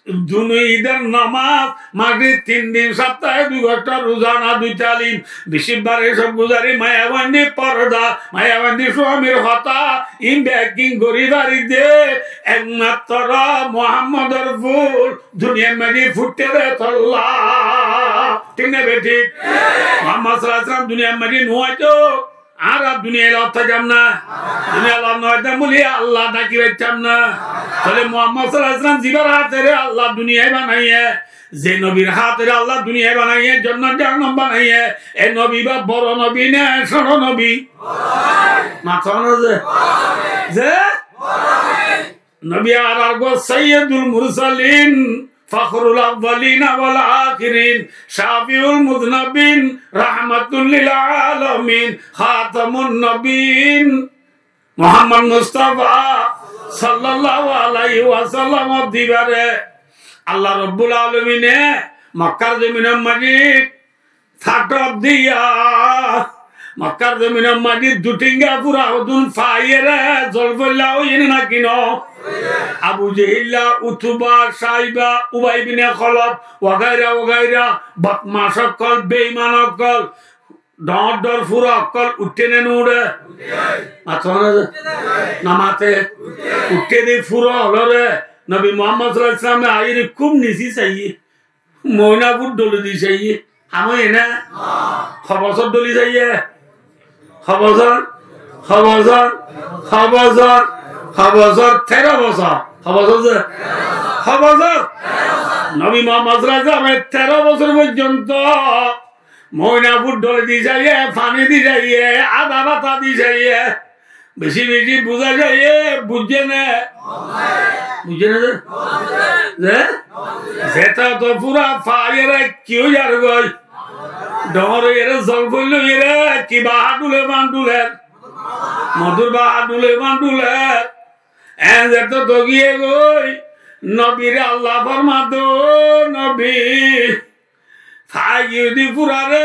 dunú idor nomaz, maghrib tin din, saptahe dui gotta ruza na dui talim, bicíbbare cóp guzari, maiyafuain di porda, maiyafuain di suamir hotá, in beggín gorí faredde, ekmatro Muhammodor ful duniyar maze fuçé de tolla. Thík na bethík? Muhammod sallallahu alaihi wasallam duniyar maze no aito, añára duniyai lottai zam na? Duniyai lottai no zam buli Allah daki faittam na? Tóile Muhammod sallallahu alaihi wasallam zibar hátere Allah duniyai banaiye, ze nobir hátere Allah duniyai banaiye, jonnot jahannam banaiye, e nobi ibá boro nobi ne cóto nobi? Mató na ze? Ze? Nobi añárar gua Sayyidul Mursalin, Fakhrul Awwalin wal Akhirin, Shafiul Muznabin, Rahmatul lil Alamin, Khatamun Nabin, Muhammod Mustafa sallallahu alaihi wasallam dibaré Allah Rabbul Alamine Mokkar zominor maze fathó diya, Mokkar zominor maze dui thenga fura hodún faiyére zol foilla óiye né naki no? Abu Jehilla, Utuba, Saiba, Ubay bine Kholaf, wagaira wagaira, bodmac ókkol, beiman ókkol, dhoóñr dhoóñr fura ókkol uiththé né no uiththé? Mató na ze? No mate. Uiththé de fura ókkolore Nobi Muhammod sallallahu alaihi wasallame aiyóre kúb nisi saiyé. Moóina fut dholi di saiyé. Ham óiye né? Ho bosór dholi saiyé? Ho bosór? Ho bosór? Ho bosór? Ho bosór? Teró bosór. Ho bosór ze? Ho bosór? Nobi Muhammod sallallahu alaihi wasallame teró bosór forzonto moóina fut dholi di saiyé, faní di saiyé, ada bata di saiyé. Beci beci buzá saiyé, buijjé né? Buijjé né ze? Ze? Zeto to fura faiyére ki ói zargói? Dhoóñr óiyére, zol foillé óiyére, ki baha dhule fan dhuler? Modúr baha dhule fan dhuler. En zeto to giyé goi, nobire Allah formade, nobi, Aigiyói de furare,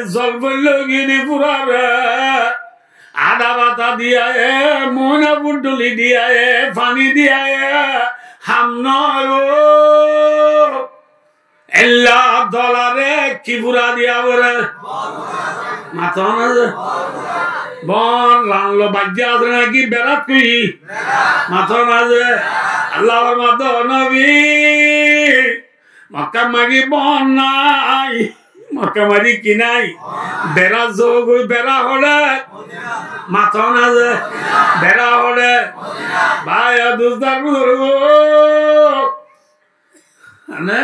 zol foillói giyói de furare, ada bata diyaye, moina fudduli diyaye, faní diyaye, ham no óibo. Ella dolare ki fura diya fore? Matón asé? Bon, ranlo baijja asé naki berat kui? Matón asé? Allah formade, nobi, Mokkar maze bon nai, Mokkar maze ki nai? Bera zogoi bera hore. Matón asé? Bera hore. Bái, dustó, buzurgo. Mane,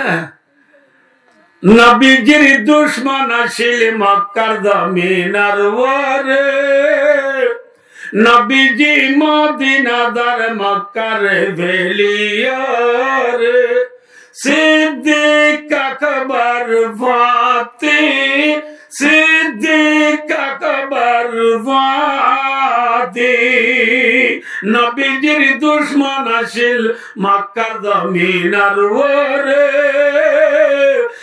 nobijir ducmon accíl Mokkar zominor uore. Nobiji Modina zar Mokkar feliyore. Siddik Akbar fati, Siddik Akbar fati. Nobijir ducmon accíl Mokkar zominor uore,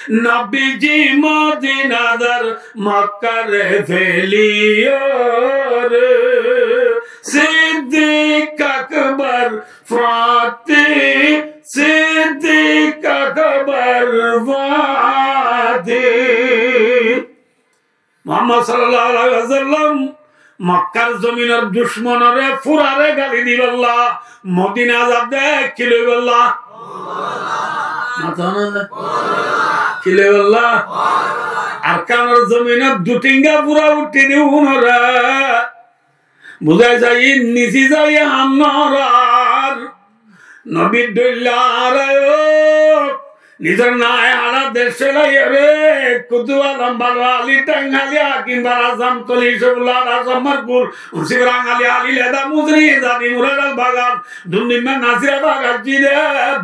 nobiji Modina zar Mokkar feliyore. Siddik Akbar fati, Siddik Akbar fati. Muhammad sallallahu alaihi wasallam Mokkar zominor ducmonore furare gali diballa Modina zadde ki loiballa? Matón asé? Ki loiballa? Arkanor zominor du thenga fura uththé de unore buzái sai, nisi zai ham no ór. Nobir dhoilla ar aiyó, nizor nai hara dec felaiyóre, Kutub Alom, Balwa Ali, Teng Ali, Hakim Bara, Zamtoli, Cefullah, Asam Markul, Usif Rangali, Ali Leda, Muzri, Zadi, Murad Al Bagan, Dundimma, Nasir Abagan, Jide,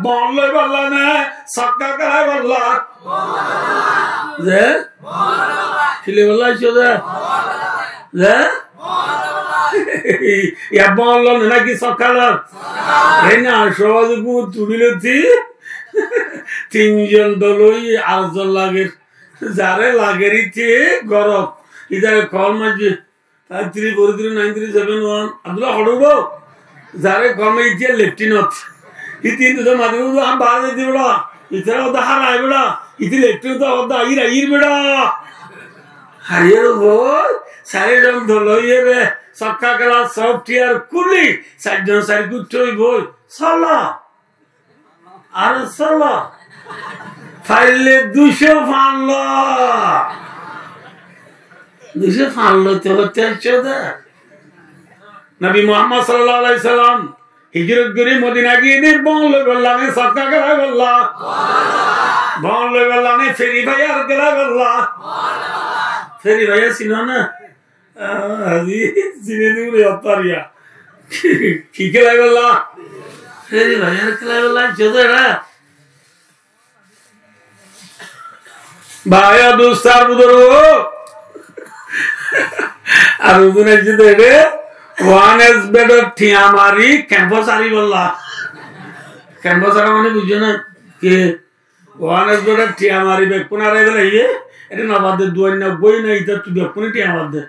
bon loiballa ne sokka kelaiballa? Ze? Ki loiballa aiccó ze? Ze? Iya bon lon naki sokka lon? Ei na, sóbaze gút tulilotti. Tin zon dol ói ar zon lager. Zare lager íte gorot. Ítare kol maijje. Five three four three nine three seven one. Abdullah hoçé uçó? Zare kol maijje leftinot. Íte hintu to mati uçó, am baáre zaiti beça. Ítara hoddá hára ai beça. Íte leftinot hoddá aiyér aiyér beça. Aiyér boi, sairó zon dol óiyore, sokka kela, software kúli, sair zon sair gút ói boi. Sala. Ar sala. Faille duicó fañs lo. Duicó fañs lo te hoite aiccó de. Nobi Muhammad sallallahu alaihi wasallam hijrot gorí Modina giyé de bon loiballa ne sokka kelaiballa? Bon loiballa ne feri fayar kelaiballa? Feri fayar sino na? Ah, azi sini dure ottariya. Ki kelaiballa? Feri fayar kelaiballa, jodo era. Bái, dustó, buzurgo. Ar uzu nai jide ede, one X bet or thiañ mari kempo sariballa. Kempo sara mane buzó na? Ki? One X bet or thiañ mari bekkún arai felaiye, ede no bade duain na, goi na, itattú bekkúne thiañ bade.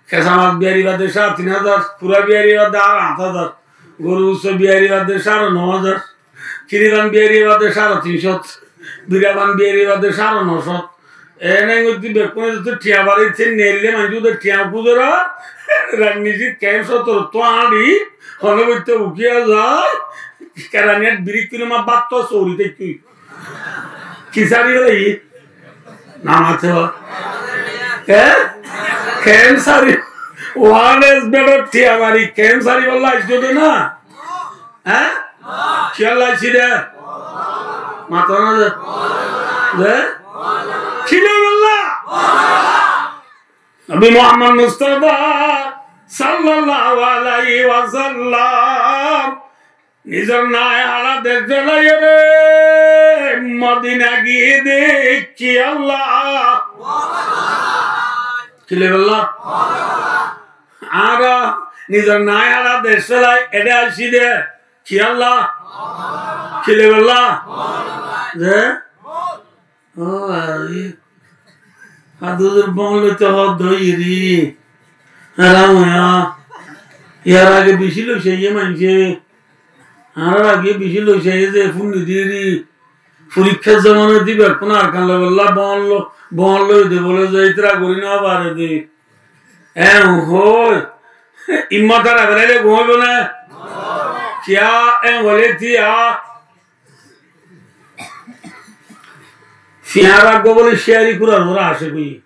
Kesa mas biyari bade sáre tin házar, fura biyari bade ar añt házar, goru ussa biyari bade sáre no házar, kiriban biyari bade sáre tin cót, biraban biyari bade sáre no cót. Ene goitte bekkúne zoto thiañ bari tin nerile manjé ude thiañ kuzora, ranniji kem sotor to añdi, hone goitte ukiya zai, keraniyat birik kilo ma batto sori tekkui. Ki sari bole? Na mate ba? Hé? Kem sari? One X bet or thiañ mari kem sari bolla aiccí de na? Hé? Kiyólla aiccí de? Mato na de? De? Ki loibolla? Nobi Muhammad Mustafa sallallahu alaihi wasallam nizor nai hara dec felaiyore Modina giyé de, kiyólla? Ki loibolla? Añára nizor nai hara dec felai ede aiccí de, kiyólla? Ki loibolla? De? Ó bái, hadúdur bóun loitó hoódde óiye ri. Háram óiya. Yar age bicí loisáiye maincé. Añárar age bicí loisáiye ze fúnni diyé ri. Forikkár zomanat di bekkún Arkan loi bolla bóun lo-, bóun loi de bóle ze ítara gorí no fare de. Eñ hoi. Immot ar abeláile gom óibo né? Kiyá eñ hoilé tiya? Fiñár eggúa bóle cíyari kúrar uore acék óiye.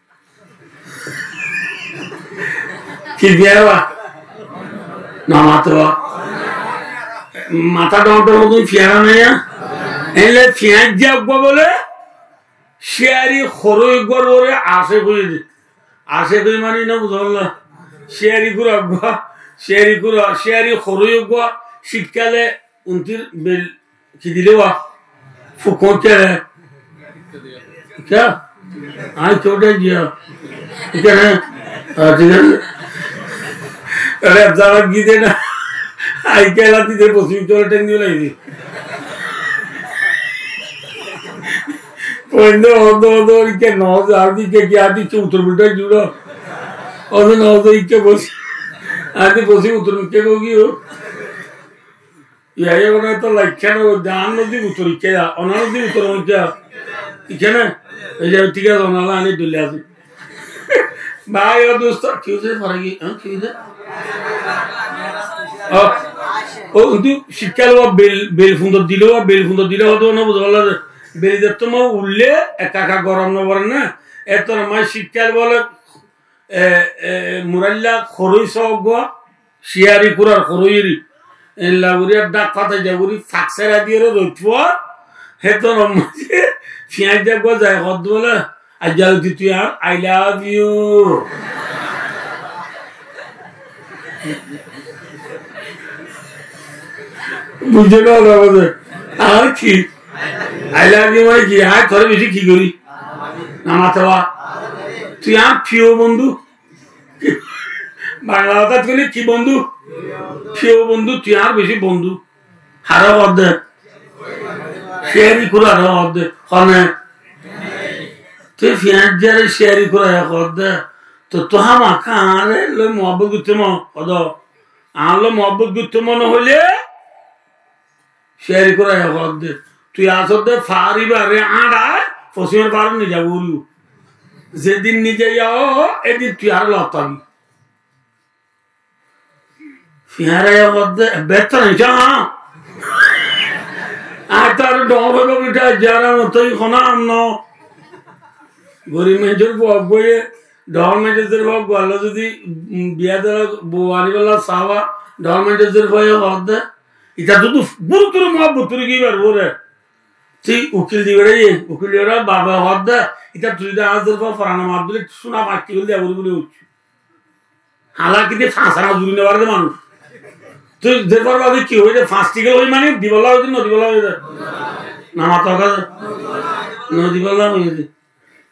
Ki fiñár ba? Namato ba. Matá dhoóñr dhoóñr hoddún fiñár naiya. Eñle fiñár eggúa bóle cíyari horói eggúar uore acék óiye de. Acék óiye mani no buzó bolla. Cíyari kúra eggúa, cíyari kúra, cíyari horói eggúa, cíkkale untir bel ki dile wa? Fuk hoóñcce re? Kiyá? Añí kiyóta giya. Kiyá ne? Ah, thík asé. Are zara gide na. Añí kiyá lati de bosi chole theng diyo lagi. Poinde odo odo ikke no, ar dikke ki, ar dikke uttor bita juro. Odo no odo ikke bosi. Ar di bosi uttor bita go giyo. Iya, iya, ona to laikká no, dan no di uttor ikke ya, ona no di uttor ikke ya. Ikke ne? Ei je, thík asé, ona la ani dule asé. Bái, ó dost, ki óiye, fara ki, há, ki óiye? Ó, ó, untu cíkkal wa bel, bel fundor dile wa, bel fundor dile wa, to no buzó bolla de. Bel de to ma ulle, ekka ekka gorom no fore na. Etto na ma cíkkal bóle, e, e, murailla horói só eggúa, cíyari kúrar horói eri. Ella gorí ar dhak fata za gorí fak sera diyore roid fuar, héttor maze fiñár eggúa zai hoódde bóle, "Aijja loti tui añár I love you." Buzó né, añár ki? I love you mane ki? Añí tore beci ki gorí? Namato ba. Tui añár firiyo bondú. Bangla hotá hoile ki bondú? Firiyo bondú, tui añár beci bondú. Haré hoódde? Cíyari kúrare hoódde. Hone? Tui fiñár zare cíyari kúrare hoódde. Tottú hámaká añáre loi muhábbot goittó mone hoó. Añár loi muhábbot goittó mone hoilé cíyari kúrare hoódde. Tui asódde faár ibare añçai, fosímor faár nizai foribo. Zedin nizai ó, edin tui añáre loi táibi. Fiñáre hoódde, "Bettó nai, há?" Añí to aró dhoóñr óibo beta, zara motó í hono ham no. Gorib maincór fua eggúaye, dhoóñr maincór zerfua eggúa loi zodi, um, biya dóra bou aníbolla saá, dhoóñr maincór zerfuaye hoódde, "Ita to guruttor muhábbot gorí giyé ibár uore." Tui ukil di beçaiye, ukil di beçaiye babe hoódde, "Ita tui zodi añár zerfua forana maddile cúna fañs tikal diya foribó bóle hoiccé." Halaki de fañs ana zuri no fare de manúc. Tui zerfuar babe ki hoiye de, fañs tikal hoiye mane dibolla hoiye de, no dibolla hoiye de? Namato hoó de. No dibolla hoiye de.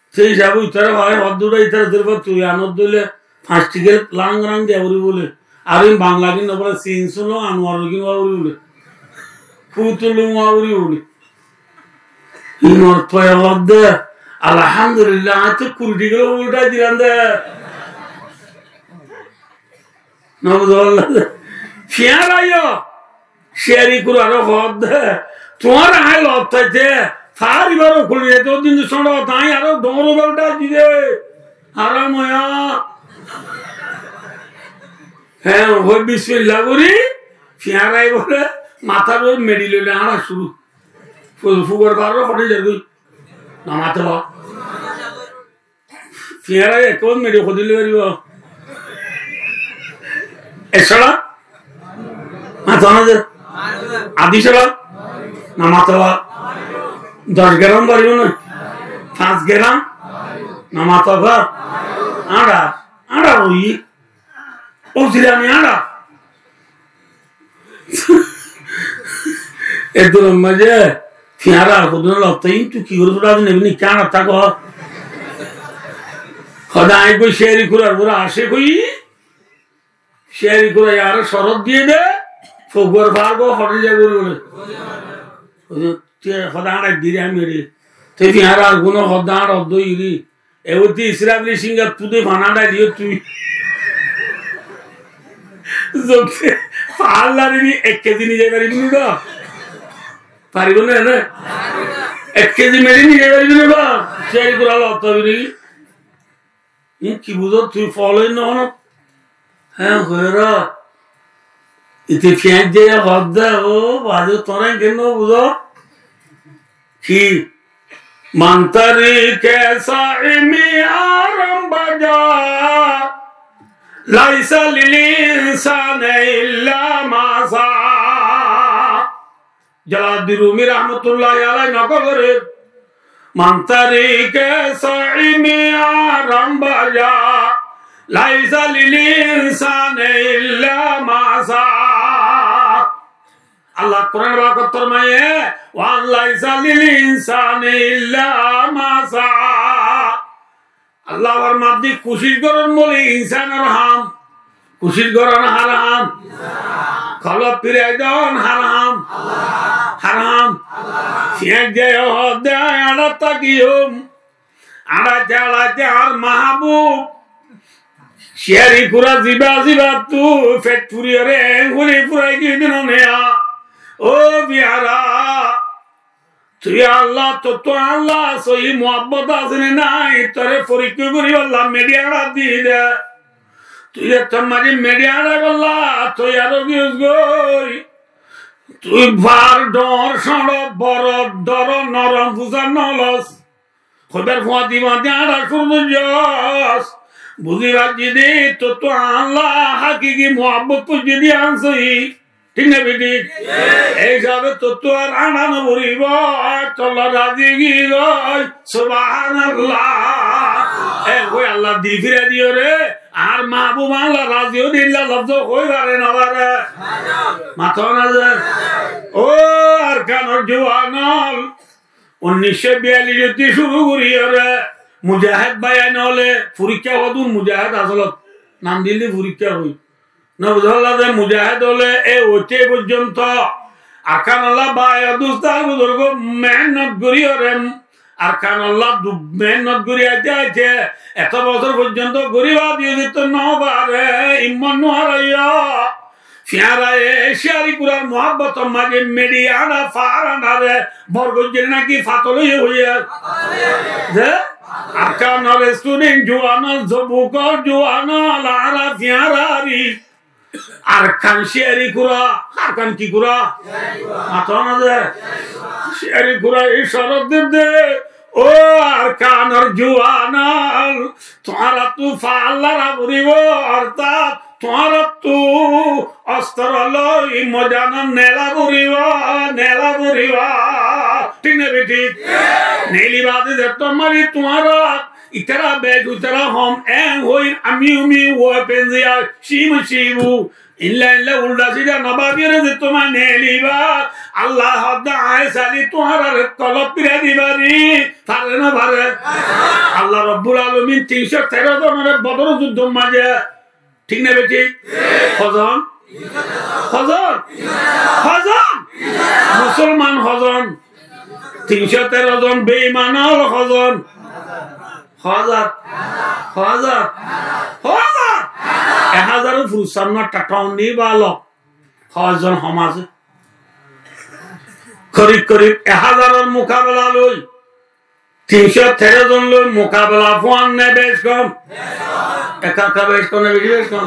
Sei hísabe ítara hoó, hoddúra ítara zerfuar tui anódde óile fañs tikal lang rang diya foribó bóle. Ar in Bangla gin no bóle, Sin Sulung Anuar gin ówa foribó bóle. Kutulung ówa foribó bóle. Híin or toye hoódde, "Alhamdulillah, añí to kuri tikal uldha dilam de." No buzó bolla de. Fiñár aiyó, cíyari kúrare hoódde, "Tuáñre añí loi táite, faár ibare ukul nizai to din di sóñço, añí aró dhoóñr ibare dháil di de." Háram óiya. Hé, hoi bismillah gorí, fiñár aiyé bóle, matár uore meçi loile añçá cúru. Fu-, fugor faáror hoçé zargói? Namato ba. Fiñár aiyé ekkán meçi hodí loi faribo? Ek cóla? Mato na ze? Adí cóla? Namato ba. Doc geram faribo né? Fañs geram? Namato ba. Añçá, añçá óiye. Ó zilani añçá. Eddur maze fiñára hodún lotto intu ki gorí fura din ebini ki añçá táko. Hoda añí goi cíyari kúrar uore acék ói. Cíyari kúra yare corot diye de. Foguar faár gó hoçé zai bóli bóle. Hoda añçá diri añí meri. Te fiñára ar gúne hoódde añár hoddó iri. Ebuti Israfili singat fudé fana dháiliyó tui. Zogte fálla rini ek kezi nizai faribi né ba? Faribo né, né? Ek kezi meri nizai faribi né ba? Cíyari kura lotto biri. Ín ki buzó tui folo no hono? Hé, hoiyóra. Ite fiñáijje hoódde, ó, baázi, tuáñra ín ki no buzó? Ki? من طریق صائمی آرام بجا، لیس للانسان الا ما سعی. Jalaluddin Rumi rahmatulláhi alaihi nokol gorer, من طریق صائمی آرام بجا، لیس للانسان الا ما سعی. Allah Kuran pakot formaiye, وأن ليس للإنسان إلا ما سعى. Allah formaiye de kucíc goron bóli insánor ham. Kucíc goron hár ham? Kolop firai don hár ham? Hár ham? Fiñáijje hoódde añára tákiyum. Añára añárar mahbub cíyari kura ziba zibattu fet furiyóre en gori furai giyé de no niya. Ó fiñára, tui Allah, tottú Allah sóiyi muhabbot asé né nái, toré forikká goríballa mediya añára di de. Tui ettór maze mediya añára golla toiyar ói giyós goi. Tui bar, dhoóñr, cóñço, boro, doro, norom, fusár no los. Hoibar fuañti fuañti añára cúru goijjós. Buzí faijjí de tottú Allah hákiki muhabbot foijjé de añsí. Thík né bethík? Ei hísabe tottú ar añára no foribó, tolla razi giyói. Subhanallah. E hoi Allah di firai diyóre, añár mahbub Allah razi ói de illa lofzo hoi fare no fare? Mató na ze? Ó Arkanor juwan ol, unnic cót biyallic ottú cúru goríyore mujahed báiyain ókkole forikká hoó de, mujahed asóle nam dile forikká hoi. No buzó de mujahed ókkole e óite foijjonto Arkanolla bái o dustó buzurgo mehénnot goríyore, Arkanolla duk mehénnot gorí aite aite eto bosór foijjonto gorí baade yó zeto no fare, himmot no háraiyó. Fiñáraye cíyari kurar muhabbotor maze mediya añára fár añárare bor goijjé né náki fatol óiye hoiyé? Ze Arkanor student juwan ol, zobuk ol, juwan ol, añára fiñárari Arkan cíyari kura, Arkan ki kura? Mató na ze? Cíyari kura e córot der de, ó Arkanor juwan ol, tuáñrattú fal lára foribó, ortát tuáñrattú ostor loi moidanot nela foribó, nela foribó. Thík né bethík? Neli baade zetó mari tuáñra Itara bec, itara hom, en hoir ami umi, weapon diya, cim cibu. Illa illa ulda sida no bábiyore ze tuáñra neliba. Allah hoódde añí sailé tuáñrare tolop firai di fari. Fare no fare? Allah Rabbul Alamin tin cót tero zonore Bodor juddor maze Thík né bethík? Hozon? Hozon? Hozon? Musolman hozon? Tin cót tero zon, beiman ol hozon? Hozar? Hozar? Hozar? Ek házar or furusar no, taton di bála. Hozon hom asé? Korib korib ek házar or mukabela loi Tin cót tero zon loi mukabela fuan ne bec kom? Eka eka bec kom ne beci bec kom?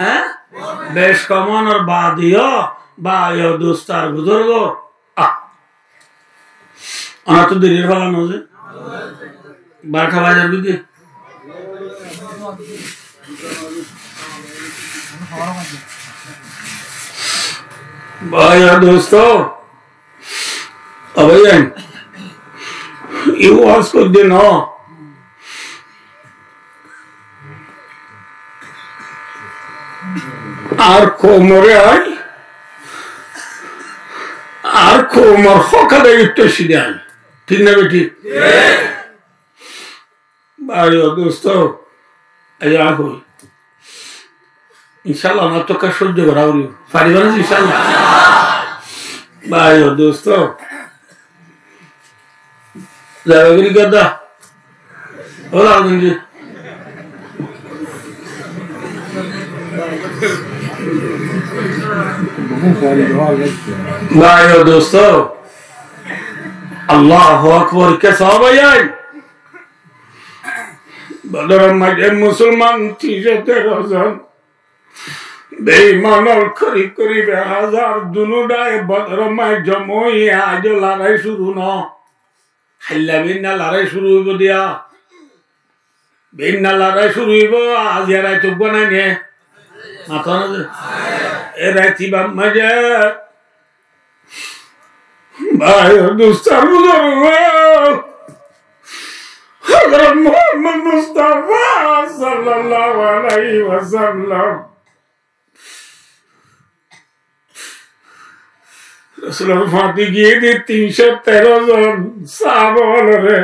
Hé? Bec kom, onor bade yó bái o dust ar buzurgo. Ah. Onar to deri or fela no ze. Barota bajar bidi. Bái o dust, Ó báiyain, e waz goijjé no. Ar koumore añí, ar koumor hók adai goittó aiccí de añí. Thík na bethík? Bái o dust, aijja hoi. Incállah, añáttu ekka sóijjo gorá foribo. Fariba né, incállah? Bái o dust, Zagagiri gada. Ola gunji. Bái o dosto, Allahu Akbar, ke sahaba yai. Bador maze musolman tin cót teró zon. Beiman ol korib korib ek házar, duno dháke Bador maze joma óiye, aijjó lorai cúru no. Háilla beinna lorai cúru óibo diya. Beinna lorai cúru óibo, aijja raite uggwá nai né? Mató na ze. E raite ibá maze Bái, dustó, buzurgó, Hozrot Muhammad Mustafa sallallahu alaihi wasallam Rosulor fáñti giyé de tin cót teró zon sahaba ólore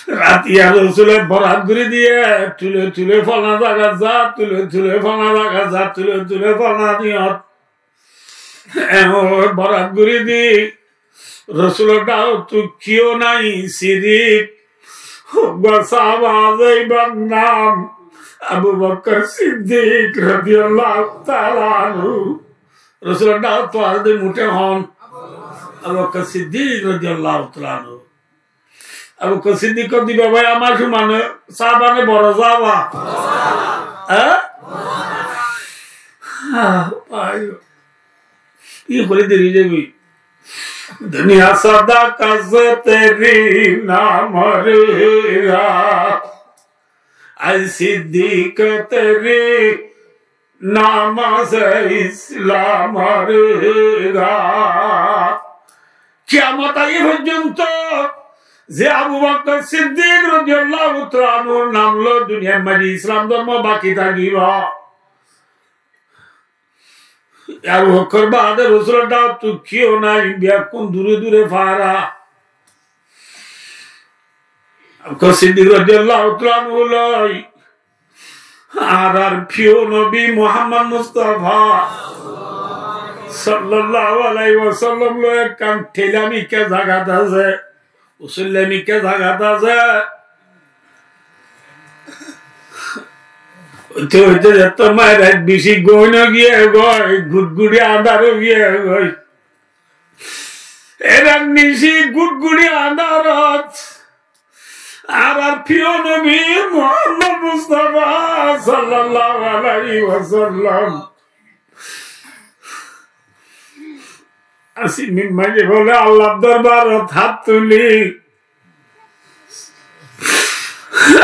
ratiya Rosule borat gorí diye, tule tule folana zagat za, tule tule folana zagat za, tule tule folana diyot. Eén borat gorí di, Rosulor dhákottu kiyó nai, sirif uggwá sahaba asé, ibár nam Abu Bakr Siddik radiyallahu taala anhu. Rosulor dhákottu asé de muthé hon? Abu Bakr Siddik radiyallahu taala anhu. Abu Bakr Siddik diba bái, amar cúmane sahaba né boro sahaba? Há? Há, bái. Ki hoile deri zaibo? دنیا صدقہ سے تیرے نام رہے گا، اے صدیق تیرے نام سے اسلام رہے گا۔ Kiyamot aiyé foijjonto ze Abu Bakr Siddik rodiyallahu taala anhur nam loi duniyar maze Islam dórmo baki tákibo. Abu Bakr baade Rosulor dhákottu kiyó nai, beggún dure dure fara. Abu Bakr Siddik rodiyallahu taala anhu loi añárar fiyó nobi Muhammad Mustafa sallallahu alaihi wasallam loi ekkán théla mikká zagat asé. Usulla mikká zagat asé. Óite óite zettót maze rait beci goin ói giyé goi, gutguri andár ói giyé goi. Eran nici gutguri andárot añárar fiyó nobi Muhammad Mustafa sallallahu alaihi wasallam asé, min maze bole Allar dorbarot hát tuli,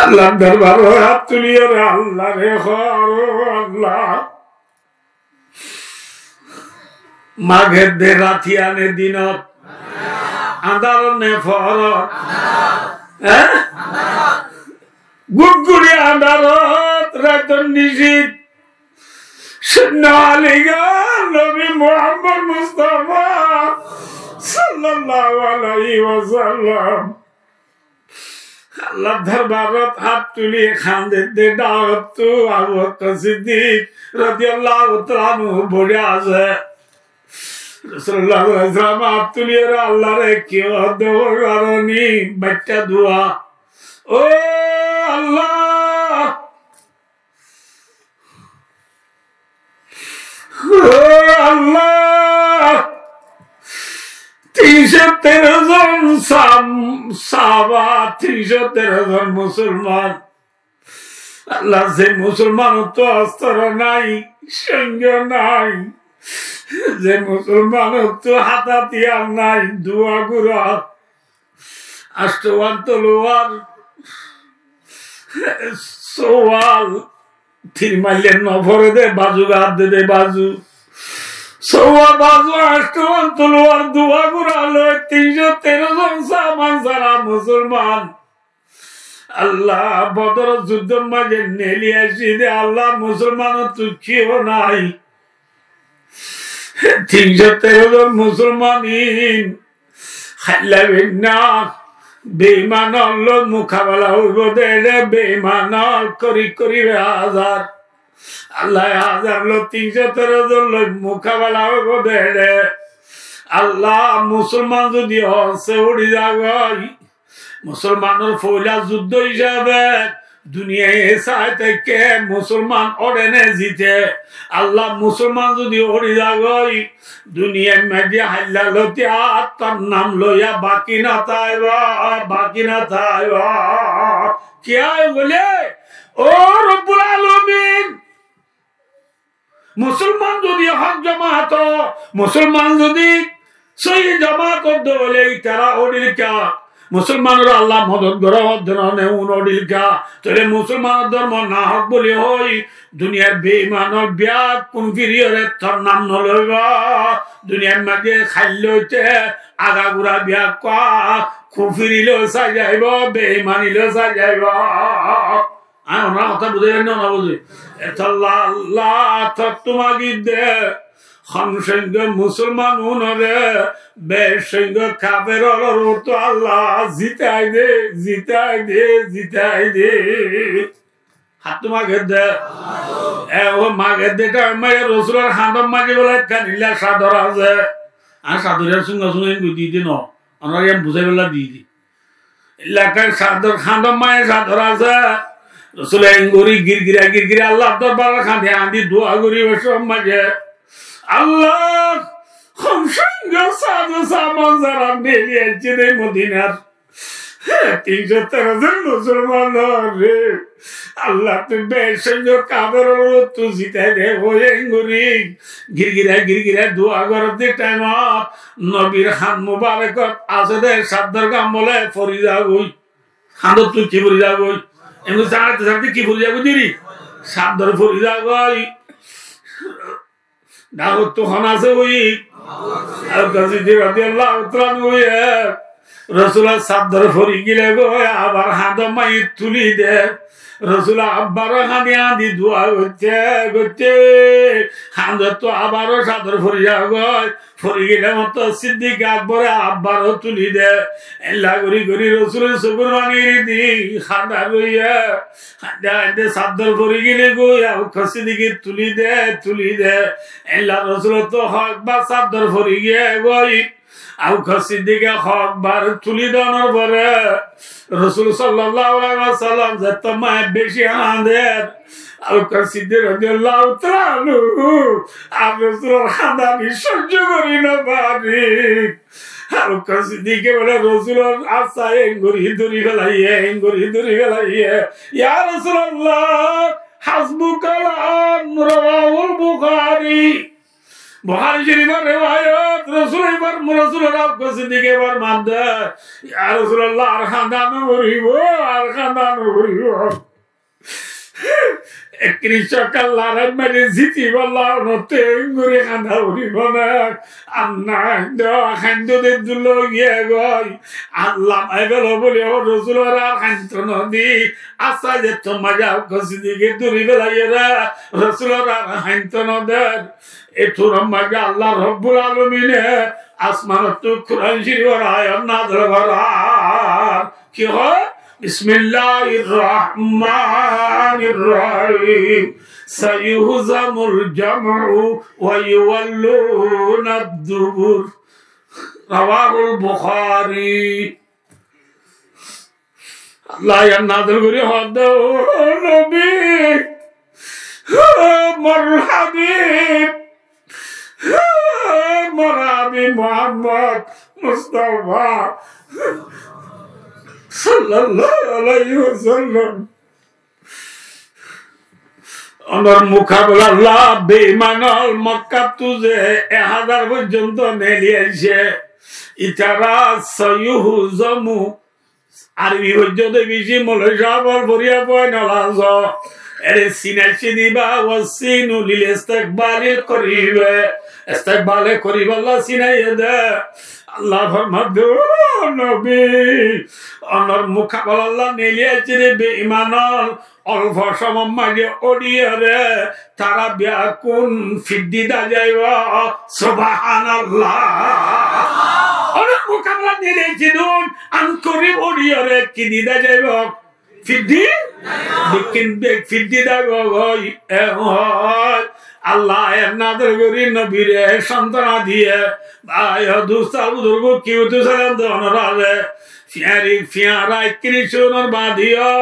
Allar dorbarot hát tuli, ore Allah re hoór, ó Allah, magedde ratiyan e dinot, andár ne forot? Há? Gutguri andárot, raitor nici. Senne aligar nobi Muhammad Mustafa sallallahu alaihi wasallam Allar dorbarot hát tuli kandedde, dhákottu Abu Bakr Siddik rodiyallahu taala anhu bori asé. Rosulullah sallallahu alaihi wasallam hát tuli ore Allah re ki hoódde hoór, aroni baitta dua. Ó Allah, ó Allah, tin cót teró zon sam-, sahaba, tin cót teró zon musolman. Allah, ze musolmanottu ostro nai, sóingo nai, ze musolmanottu hátiyar nai, dua gura, ancto wán toluwar, sóuwal, tir maille no fore de, bazu gat de de bazu. Sóuwa bazu, ancto wán toluwar, dua gura loi tin cót teró zon sahaba ansara musolman Allah, Bodor juddor maze neli aiccé de Allah, musolmanottu kiyó nai. Tin cót teró zon musolman in háilla beinna beimanor loi mukabela óibo de, beimanor korib korib ek házar. Allah, ek házar loi tin cót teró zon loi mukabela óibo de. Allah, musolman zodi hossé uri zagói, Musolmanor foila zuddó hísabe duniyai sai táikke musolman óre né zite? Allah, musolman zodi óri zagói, duniyar maze háilla loti attar nam loiya baki no táibo, baki no táibo. Kiyá hoile, ó Robbul Alamin, musolman zodi hók jamaat ó, musolman zodi sóhi jamaat ó de óile, itará ódil kiyá? Musolmanore Allah modot goró hoó de no, ne un ódil kiyá? Tóile musolmanor dormo nahók buli hoi, duniyar beiman ókkol beggún firiyóre tor nam no loibo, duniyar maze háilla óite agagura beggún kufuri loi sai zaibo, beimani loi sai zaibo. Añí onorar hotá buzái faijjó né no buzái? Etolla Allah tottú magidde, hom songó musolman unore, beci songó kafer ókkolore Allah zitai de, zitai de, zitai de. Hattú magedde. E, ó magedde, tar maze Rosulor hañdor maze bóle ekkán illa sador asé. Añí sador yían sunga sunga engori di di no. Onorare yían buzái balla di di. Illa ekkán sador, hañdor maze sador asé. Rosule engori girgira girgira Allar dorbarot hañdi hañdi dua goribar somot maze, Allah, hom songó saz o saman zará neli aicce de Modinar, tin cót tero zon musolmanore Allah, tui beci songó kaferore tui zitai de, hoi engori girgira girgira dua gorer de thaimot nobir hañd mubarekot asé de sador gán bóle fori zagói. Hañdot tui ki fori zagói? Engori zarate zarate ki fori zagói deri? Sador fori zagói. Dagottú hon asé ói? Abu Bakr Siddik radiyallahu taala anhu óiye, Rosulor sador fori gile goi, abar hañdor maze tuli de. Rosule abar hañdi hañdi dua goitte goitte hañdottú abar sador fori zagói. Fori gile mottor Siddik Akbore abar tuli de. Ella gori gori Rosulor sukor faní di hañdar roiye. Hañde hañde sador fori gile goi, Abu Bakr Siddike tuli de, tuli de. Ella Rosulottu hók bar sador fori giye goi. Abu Bakr Siddike hók bar tuli donor fore Rosul sallallahu alaihi wasallam zetto maze beci hañder, Abu Bakr Siddik radiyallahu taala anhu ar Rosulor hañdani sojjo gori no fare. Abu Bakr Siddike bóle, Rosulor asa engori dóri felaiye, engori dóri felaiye. Ya Rosulallah, hasbukal an, rawahul Bukhari. Bukhari Shorifor rewayot, Rosule ebar, Rosulore Abu Bakr Siddike ebar mande, ya Rosulallah, ar hañda no foribo, ar hañda no foribo. Ekkán cókalla rañmari ziti balla onotte engori hañda foribo na. Anna hañdo hañdo de dullo giye goi. Allah mai belo buli ó Rosulore ar hañto no di. Asa zetto maze Abu Bakr Siddike dóri felaiye re, Rosulore ar hañto no der. Ettunor maze Allah Robbul Alamine asmanottú Kuran Shorifor ayat nazil gorer. Ki hoó? Bismillahir Rahmanir Rahim. Sayuhzamul jam'u wa yuwallunad dubur. Rawahul Bukhari. Allah yián nazil gorí hoódde, ó Nobi, ó mor Habib, ó mor Habib Muhammad Mustafa sallallahu alaihi wasallam. Onor mukabela beiman ól Mokkattú ze ek házar foijjonto neeli aiyé, itará sayuhzamu, Arobi foijjó de beci moloi sáb ól foriya fuain ól asó. Ére sinai siniba, wa sinu lil istikbalil koribe. Istikbale korib Allah sinaiyé de. Allah formadde, ó Nobi, onor mukabela Allah neeli aiyé de beiman ól. Olfo somor maze ódiyore tará beggún fiddi dá zaibo. Subhanallah. Onor mukabela neeli aiyé de, an korib ódiyore ki di dá zaibo? Fiddi? Beggún bek fiddi dá zaibo goi. E hoi, Allah ayat nazil gorí nobire santona diye. Bái o dustó buzurgó, kiyótu salam de onorare. Fiyari, fiyara ikkini cúnor baade yó,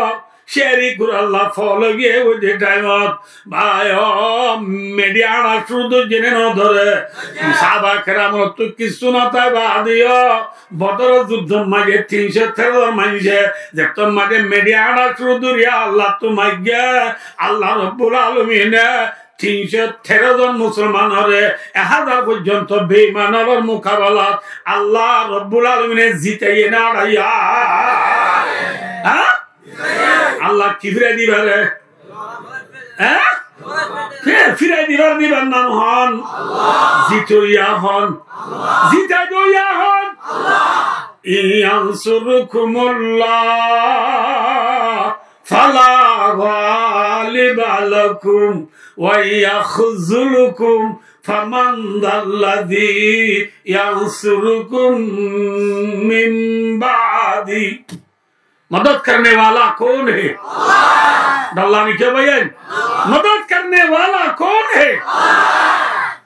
ciyari kuralla folo giyé óide thaimot, bái o, midiya añçá cúru dóijje né no dóre? Sáhaba keramottu kissú no tái baade yó, Bodor juddor maze tin cót tero zon maincé, zettót maze midiya añçá cúru dóriya Allattu maigge, Allah Robbul Alamine tin cót tero zon musolmanore ek házar foijjonto beiman ólor mukabelat Allah Robbul Alamine zitaiye né añçaiye? Há? Allah ki firai dibar? Há? Ki firai dibar, dibar nam hon? Zitoiya hon? Zitoiya hon? إن ينصركم الله فلا غالب لكم وإن يخذلكم فمن ذا الذي ينصركم من بعده। مدد کرنے والا کون ہے؟ اللہ۔ ڈلانی کیا بھائی؟ مدد کرنے والا کون ہے؟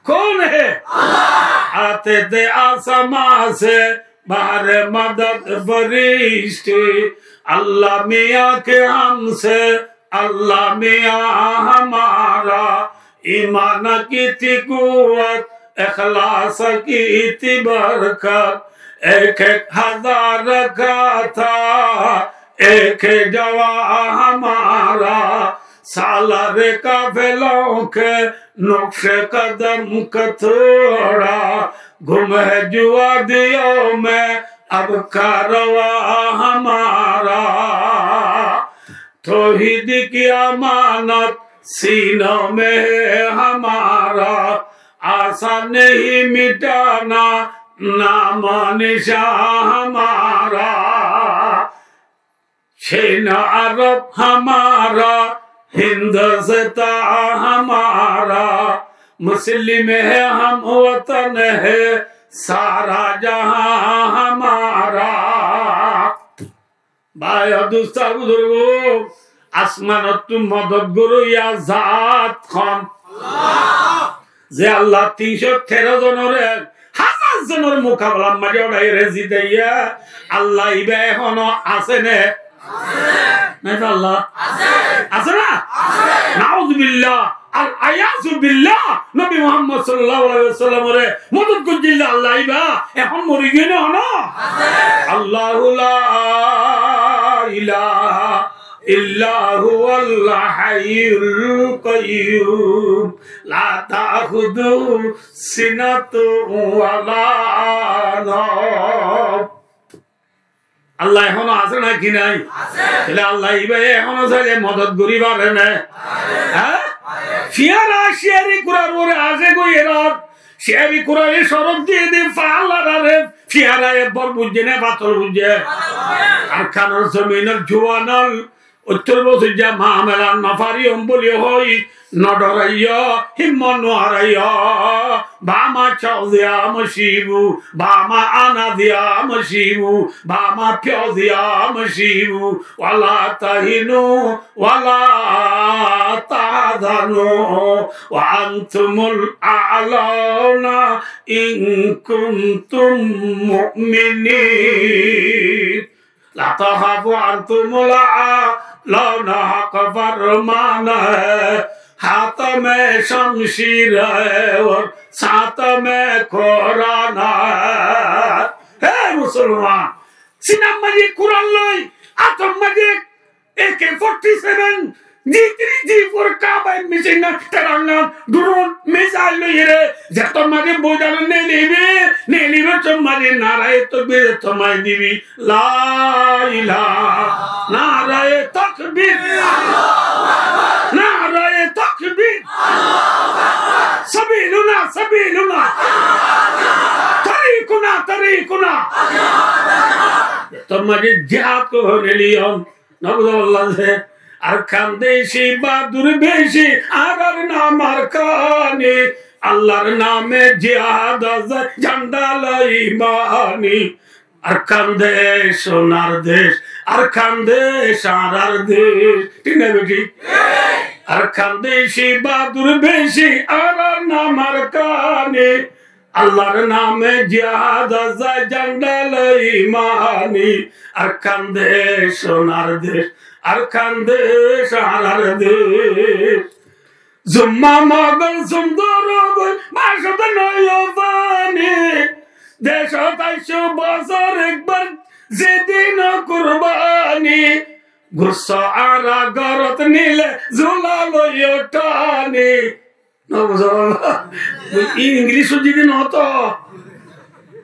کون ہے؟ آتے تھے آسماں سے بہر مدد فرشتے، اللہ میاں کے ہم سے، اللہ میاں ہمارا، ایمان کی تھی قوت، اخلاص کی تھی برکت، ایک ایک ہزار کا تھا ایک جواں ہمارا، سالار قافلوں کے نقش قدم کا توڑا، گم ہے جو وادیوں میں اب کارواں ہمارا۔ توحید کی امانت سینوں میں ہے ہمارا، آسان نہیں مٹانا نام و نشاں ہمارا۔ چین عرب ہمارا، ہندوستاں ہمارا، مسلم ہے، ہم وطن ہے سارا جہاں ہمارا۔ Bái o dustó buzurgó, asmanottú modot goróya zat hon? Allah. Ze Allah tin cót tero zonore házar zonor mukabelar maze oçaiyóre zitaiye, Allah íba ehóno asé né? Nai to Allah? Asé. Asé na? Asé. Nauzubillah. Al-iyazu billah, Nobi Muhammod sallallahu alaihi wasallamore modot goijjíl de Allah íba ehón mori giyé né hono? الله لا إله إلا هو الحي القيوم لا تأخذه سنة ولا نوم. Allah ehóno asé náki nai? Asé. Tóile Allah íba ehóno sailé modot gorí fare né? Fare. Há? Fare. Fiyara ciyari kurar uore asé goi erar. Ciyari kurare corof diyé de fálar are. Fiyara e bor buijjé né fatol buijjé? Fatol buijjé. Arkanor zominor juwan ól Óttor bosóijja mamela no fariyum buli hoi, no dhoraiyo, himmot no haraiyo. Bama cóziya mocibú, bama anaziya mocibú, bama fiyóziya mocibú. ولا تهنوا ولا تحزنوا وأنتم الأعلون إن كنتم مؤمنين. لا تخافوا وأنتم الأعلون حق فرمان ہے، ہاتھ میں شمشیر ہے اور ساتھ میں قرآن ہے۔ Hé musolman, sinar maze Kuran loi, átor maze A K forty seven, G three, G four, carbine, machine gun, teranga, drone, missile loiyóre, zettót maze boidanan nelibe, nelibe tót maze naraye takbir, zettót maze dibe, la ilaha, naraye takbir, naraye takbir, sabiluna, sabiluna, tarikuna, tarikuna. Zettót maze jihad ko hone liyom. Nabuzallah ze, Arkan deci badur beci, añárar nam Arkani, Allar name jihad asé, janda loi imani. Arkan dec sonar dec, Arkan dec añárar dec. Thík na bethík? Arkán deci badur beci, añárar nam Arkani. Allar name jihad zai janda loi imani. Arkán dec onar dec, Arkán dec añárar dec. Zumma Mogol zumdor goi, masot noyo fani. Decot aiccú bosor ekbar, zedin kurbani. Gusso añára górot nile, zula loiyo thani. No buzó? Ingilíc zodi no to.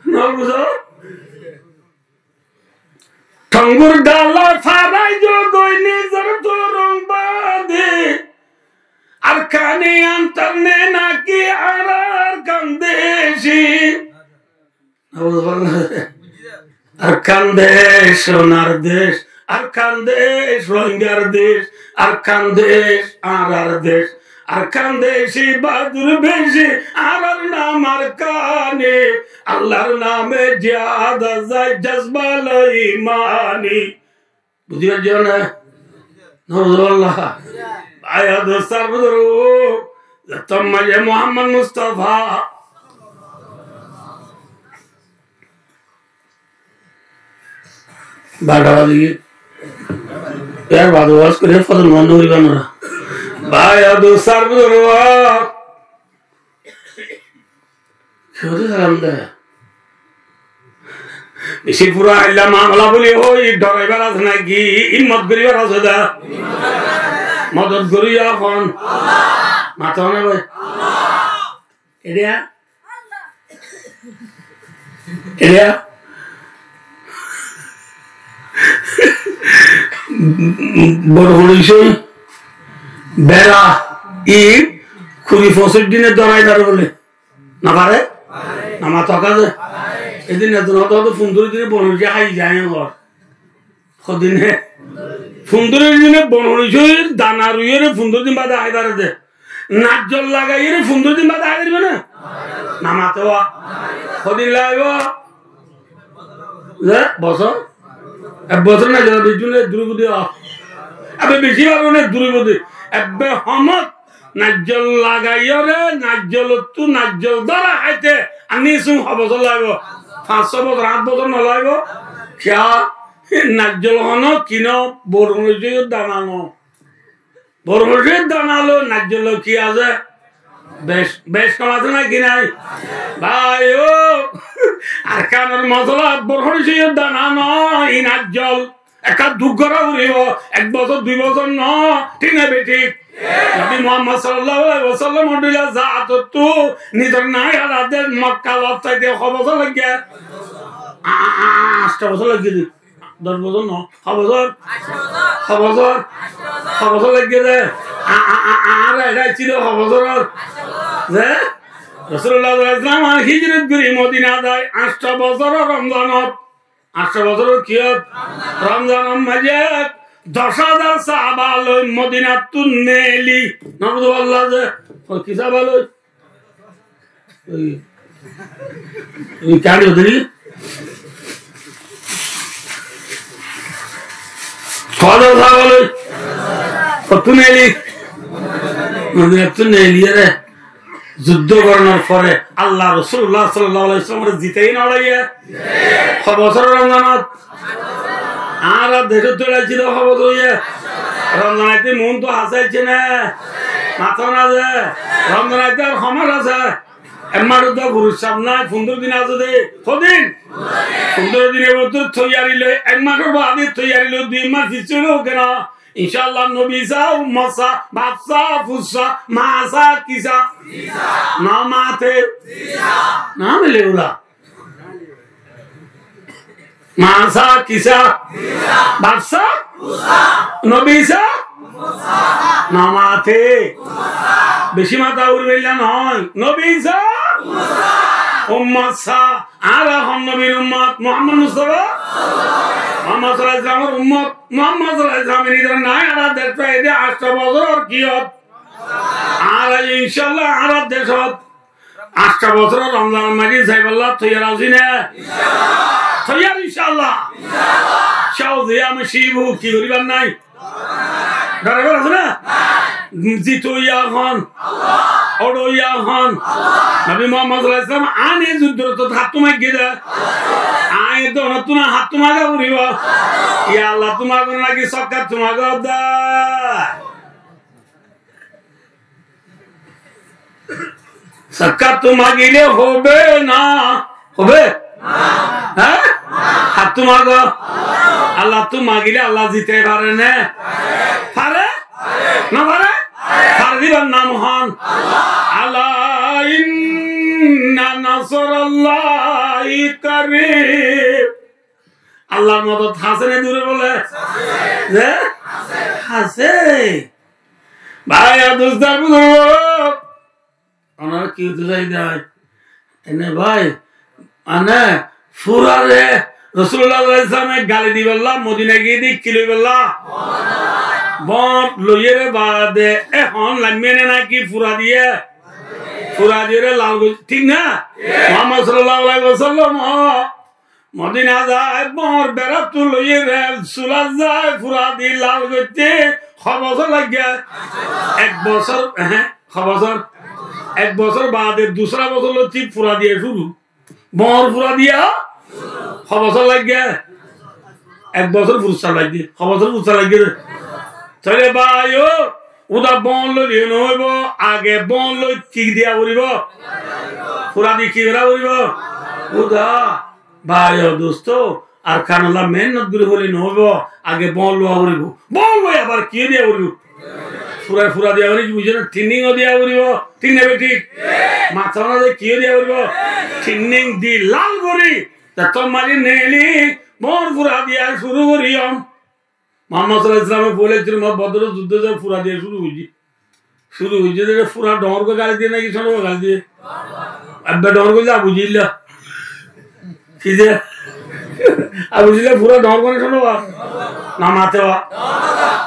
No buzó? Thongur dala farai zo goi nizor turung badi. Arkani antar ne naki añárar Arkán deci. Arkán dec onar dec, Arkán dec Rohingyar dec, Arkán dec añárar dec. Arkán deci badur beci, añárar nam Arkani. Allar name jihad zai jazba loi imani. Buzí faijjó né? No buzó Allah. Bái o dustó ar buzurg, zettót maze Muhammod Mustafa barota bazi giyé. Yar bade waz gorí fozor namaz no foriba nora. Bái o dustó ar buzurg, ki hoitó sailam de? Beci fura ailla mamela buli hoi, dhoraibar asé naki, himmot goribar asé de? Modot goríba hon? Mato na bái. Eriya? Eriya? Boro boro icce bera, i kuri fosíc dine dhorai dare bole. No fare? No mato kaze? Edin edin hoto hoto fundoro dine bonor icce hái zai gor. Hodine? Fundoro dine bonor icce dana ruiyore fundoro din bade hái fare de. Naijjol lagaiyore fundoro din bade hái faribo né? No mato. Hodin lagaibo? Ze bosor? Ek bosor naijjol beci ne duribo de. Ebe beci faro ne duribo de. Ebe homot naijjol lagaiyore, naijjolottú naijjol dóra háite, ani sum ho bosor laibo? Fañs só bosor, áñt bosor no laibo? Kiyá? Naijjol hono kino, bor hono dana no. Bor hono dana lo naijjol lo ki asé? Bec, bec kom asé naki nai? Bái o, Arkanor mosola bor hono dana no, i naijjol. Ekka duk gora foribo, ek bosor, dui bosor no, thík na bethík? Nobi Muhammod sallallahu alaihi wasallam or dila zaatottú nizor nai añárar dec Mokka lot zaite ho bosor lage? A, a, a, añcto bosor lage de. Doc bosor no, ho bosor? Ho bosor? Ho bosor lage de? A, a, a, añára ere aiccí de ho bosor? Ze? Rosulullah sallallahu alaihi wasallam hijrot gori Modinat zai añcto bosor Romzanot. Añcto bosor kiyót? Romzanor maze doc házar sahaba loi Modinattú neeli. Nauzubullah ze. Ó, ki sahaba loi? Oi, oi, ki hoó de? Doc házar sahaba loi. Hottú neeli? Modinattú neeli ere. Juddó goronor fore Allah Rosulullah sallallahu alaihi wasallam ore zitai no laiye? Ho bosor Romzanot? Añára decóttu aiccí de ho bosor óiye? Romzan aite muúntu hase aicce né? Mato na ze? Romzan aite ar ho mac asé? Ek mac ot de furuc saf nai, fundoro din asé de. Hodin? Fundoro dinor bútore toiyari loi, ek macor bade toiyari loi, dui mac fisóne ók na. Incállah, nobi sa, ummot sa, baf sa, fus sa, ma sa, ki sa? No mate. No mile ura. Ma sa, ki sa? Baf sa? Nobi sa? No mate. Beci mata uribailla no. Nobi sa? Ummot sa. Añára hon nobir ummot? Muhammod Mustafa? Muhammod sallallahu alaihi wasallamor ummot. Muhammod sallallahu alaihi wasallam nizor nai añárar dec faiyé de añcto bosor kiyót? Añára incállah añárar decót añcto bosor Romzanor maze zaibálla toiyar así né? Toiyar incállah. Shauziya mushibu ki goribar nai? Dhorabar asé né? Zito óiya hon. Óro óiya hon. Nobi Muhammad sallallahu alaihi wasallam añí e zuddor ottu hattú maigge de. Añí e dónottú na hattú maga foribo. Ya Allah, ttu mago naki sokkattú mago de. Sokkattú magile hobe na? Hobe? Há? Hattú mago. Allattú magile Allah zite fare ne? Fare? No fare? Fare dibar nam hon. Ala inna nasrallahi qarib. Allar modot hásé ne dure bole? Ze? Hásé. Bái ar dustó buzurgo, onora ki hoito saide? Ene bái, mane, furare Rosulullah sallallahu alaihi wasallam e gali diballa, Modina giyé de ki loiballa? Bóñt loiyére baade ehón laimmé ne naki fura diye? Fura diyére lal goijjé, thík na? Muhammad sallallahu alaihi wasallam, ó, Modina zai, bóñr berattú loiyére, sulat zai, fura di lal goitté, ho bosór laiggé? Ek bosór, ehe, ho bosór? Ek bosór baade dusra bosór lóti fura diya cúru. Bóñr fura diya, ho bosór laiggé? Ek bosór fursa laiggé, ho bosór fursa laiggé. Tóile bái ó, uda bóñr loi diye no óibo, age bóñr loi ki diya foribo? Fura di ki gora foribo? Uda. Bái ó dustó, Arkan olla mehénnot gorí hoilé no óibo, age bóñr lowa foribo. Bóñr loi abar ki diya foribo? Fura, fura diya foribo, buzó né? Training ó diya foribo, thík né bethík? Matá na de ki diya foribo? Training di lal gorí, zetó mari neeli, bóñr fura diya cúru goijjum. Muhammad sallallahu alaihi wasallam e foila cúru, Bodor zuddó zai fura diya cúru goijjé. Cúru goijjé de fura dóñr goi gali diye naki cóñço goi gali diye? Ebbe dóñr goi de Abu Jehilla. Ki de? Abu Jehilla fura dóñr goi né cóñço goi? No mate wa.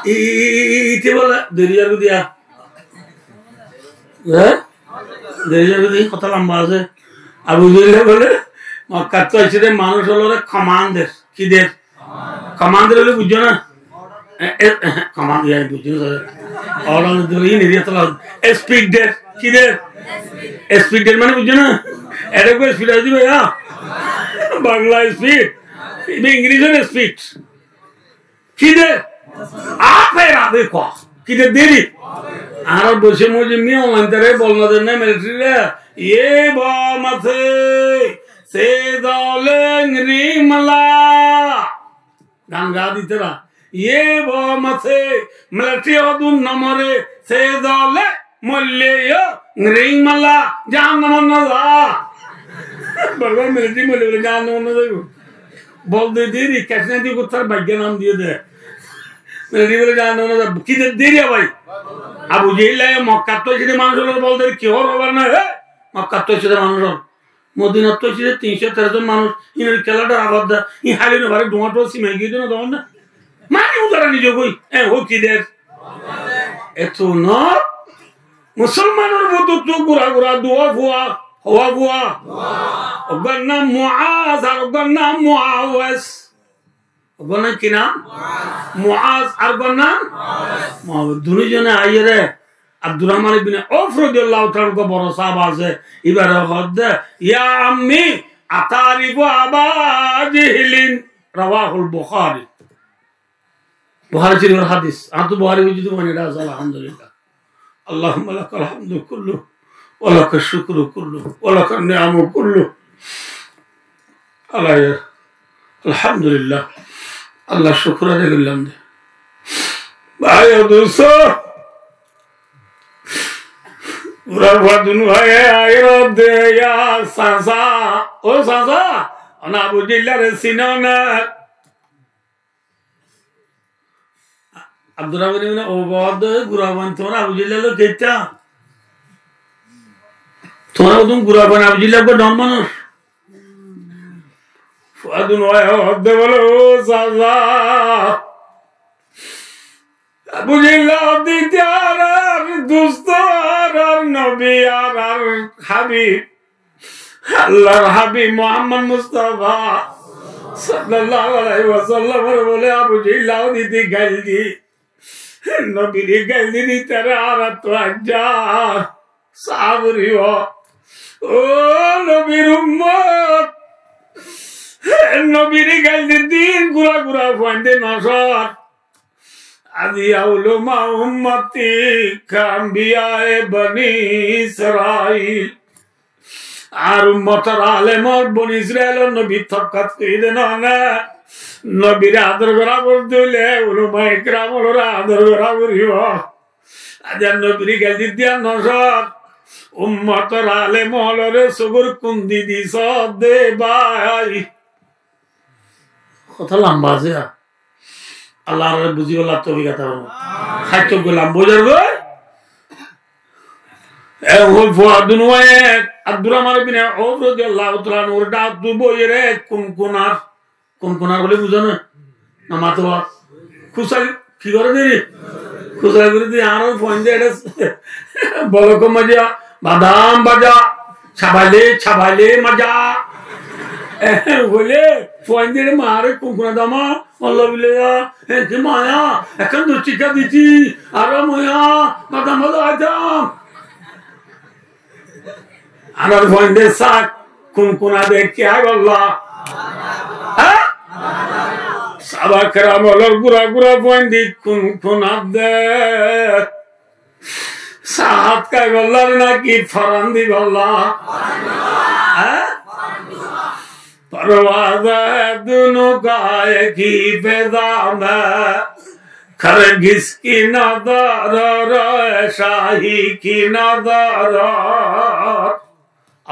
I, i, i, i, ite bole, deri ar goi diya. Há? Deri ar goi diya, hotá lamba asé. Abu Jehilla bole, Mokkattú aiccé de manúic ólore command der. Ki der? Command óile buzó na? E, e, e, command, ya, buzó na? Order der, in area tola. Speed der. Ki der? Speed der mane buzó na? Eta koi speed asé bái, ya? Bangla speed. Iba English or speed. Ki der? Afe rafe ko. Ki der deri? Añára boice moze mi online tare bolna der na military re. Ye bo mase, se dole ngri mala. Gan ga de itara. Ye bo mase, military hodún no more, se dole moille yo, ngring mala, jahannamot no za. Barbar military moille bole jahannamot no zaibo. Bol de deri, kecna di guttar baigga nam diye de. Military bole jahannamot no za. Ki de deri bái? Abu Jehilla Mokkattú aiccé de manúic ólore bol der ki hor hobar na, he? Mokkattú aiccé de manúic ól. Modinattú aiccé de tin cót tero zon manúic, inor kela dor abar da, in háli no fare, duá tuá simai giyé de no, tokon na. Mani udara nize goi, e, hó ki der? Eto no, Musolmanor bútottu gura gura duwa fuwa, howa fuwa. Uggwar nam Muaz ar uggwar nam Muawes. Uggwar nam ki nam? Muaz. Ar uggwar nam? Muaz. Dunú zone aiyóre Abdurrahman ibne Auf rodiyallahu taala anhu boro sáhaba asé, ibare hoó de, "Ya ammi, ata'rifu Aba Jehilin?" Rawahul Bukhari. Bukhari Shorifor hádis. Añáttu Bukhari foijjé de mane asé, alhamdulillah. اللهم لك الحمد كله ولك الشكر كله ولك النعم كله. Alhamdulillah. Allar cúkur adá goillám de. Bái ó dustó, gura fua dunu háiye aiyér de, ya sasa, ó sasa, one Abu Jehillare sino né? Abdurrahman ibne Auf hoó de, gura fua, tuáñra Abu Jehilla loi kettó? Tuáñra hodún gura fua, Abu Jehilla uggwá dhoóñr manúic. Fuadún hoó de bóle, ó sasa, Abu Jehilla hoó de ite añárar dustó, añárar nobi, añárar hábib. Allar hábib Muhammad Mustafa sallallahu alaihi wasallamore bóle Abu Jehilla hoó de ite gail di. Nobire gail didi tará añárattú aijja saá foribo. Ó nobir ummot, nobire gail didi gura gura fuainde no sór. Aziya ulama ummati ka anbiyae Bani Israil. Añár ummotor alemor Boni Israilor nobir tobkat fori de no ne. Nobire ador gora foredde óile ulamae keramore ador gora foribo. Aijja nobire gail didi no sór. Ummotor alem ólore sógor kundi di sódde bái. Hotá lamba asé. Allah añáráre buzíbolla toufik ata formouk. Háitto goi lamba ói zargói. E hoi fuaddún uaye Abdurrahman ibne Auf rodiyallahu taala anhur dháktu boiyóre kunkunar. Kunkunar hoile buzó né? No mato ba. Kúsa ki goré deri? Kúsa gorí di, añárar fuainde eçé bolokor maze badam baza, cabaile, cabaile maza. Ehén, hoile fuainde eçé maáre kunkuna dama, Allah bile ya, ehén, ki maya, ekkán dui tikka diti, aró maya, badam baza aitam. Añárar fuainde sá kunkuna de ki háibolla? Há? Sáhaba keram ólor gura gura fuainde kunkuna de. Sá hát háibolla náki foran dibolla? Há? پرواز ہے دونوں کا ایک ہی فضا میں، ہرگز کی ندارد شاہی کی ندارد۔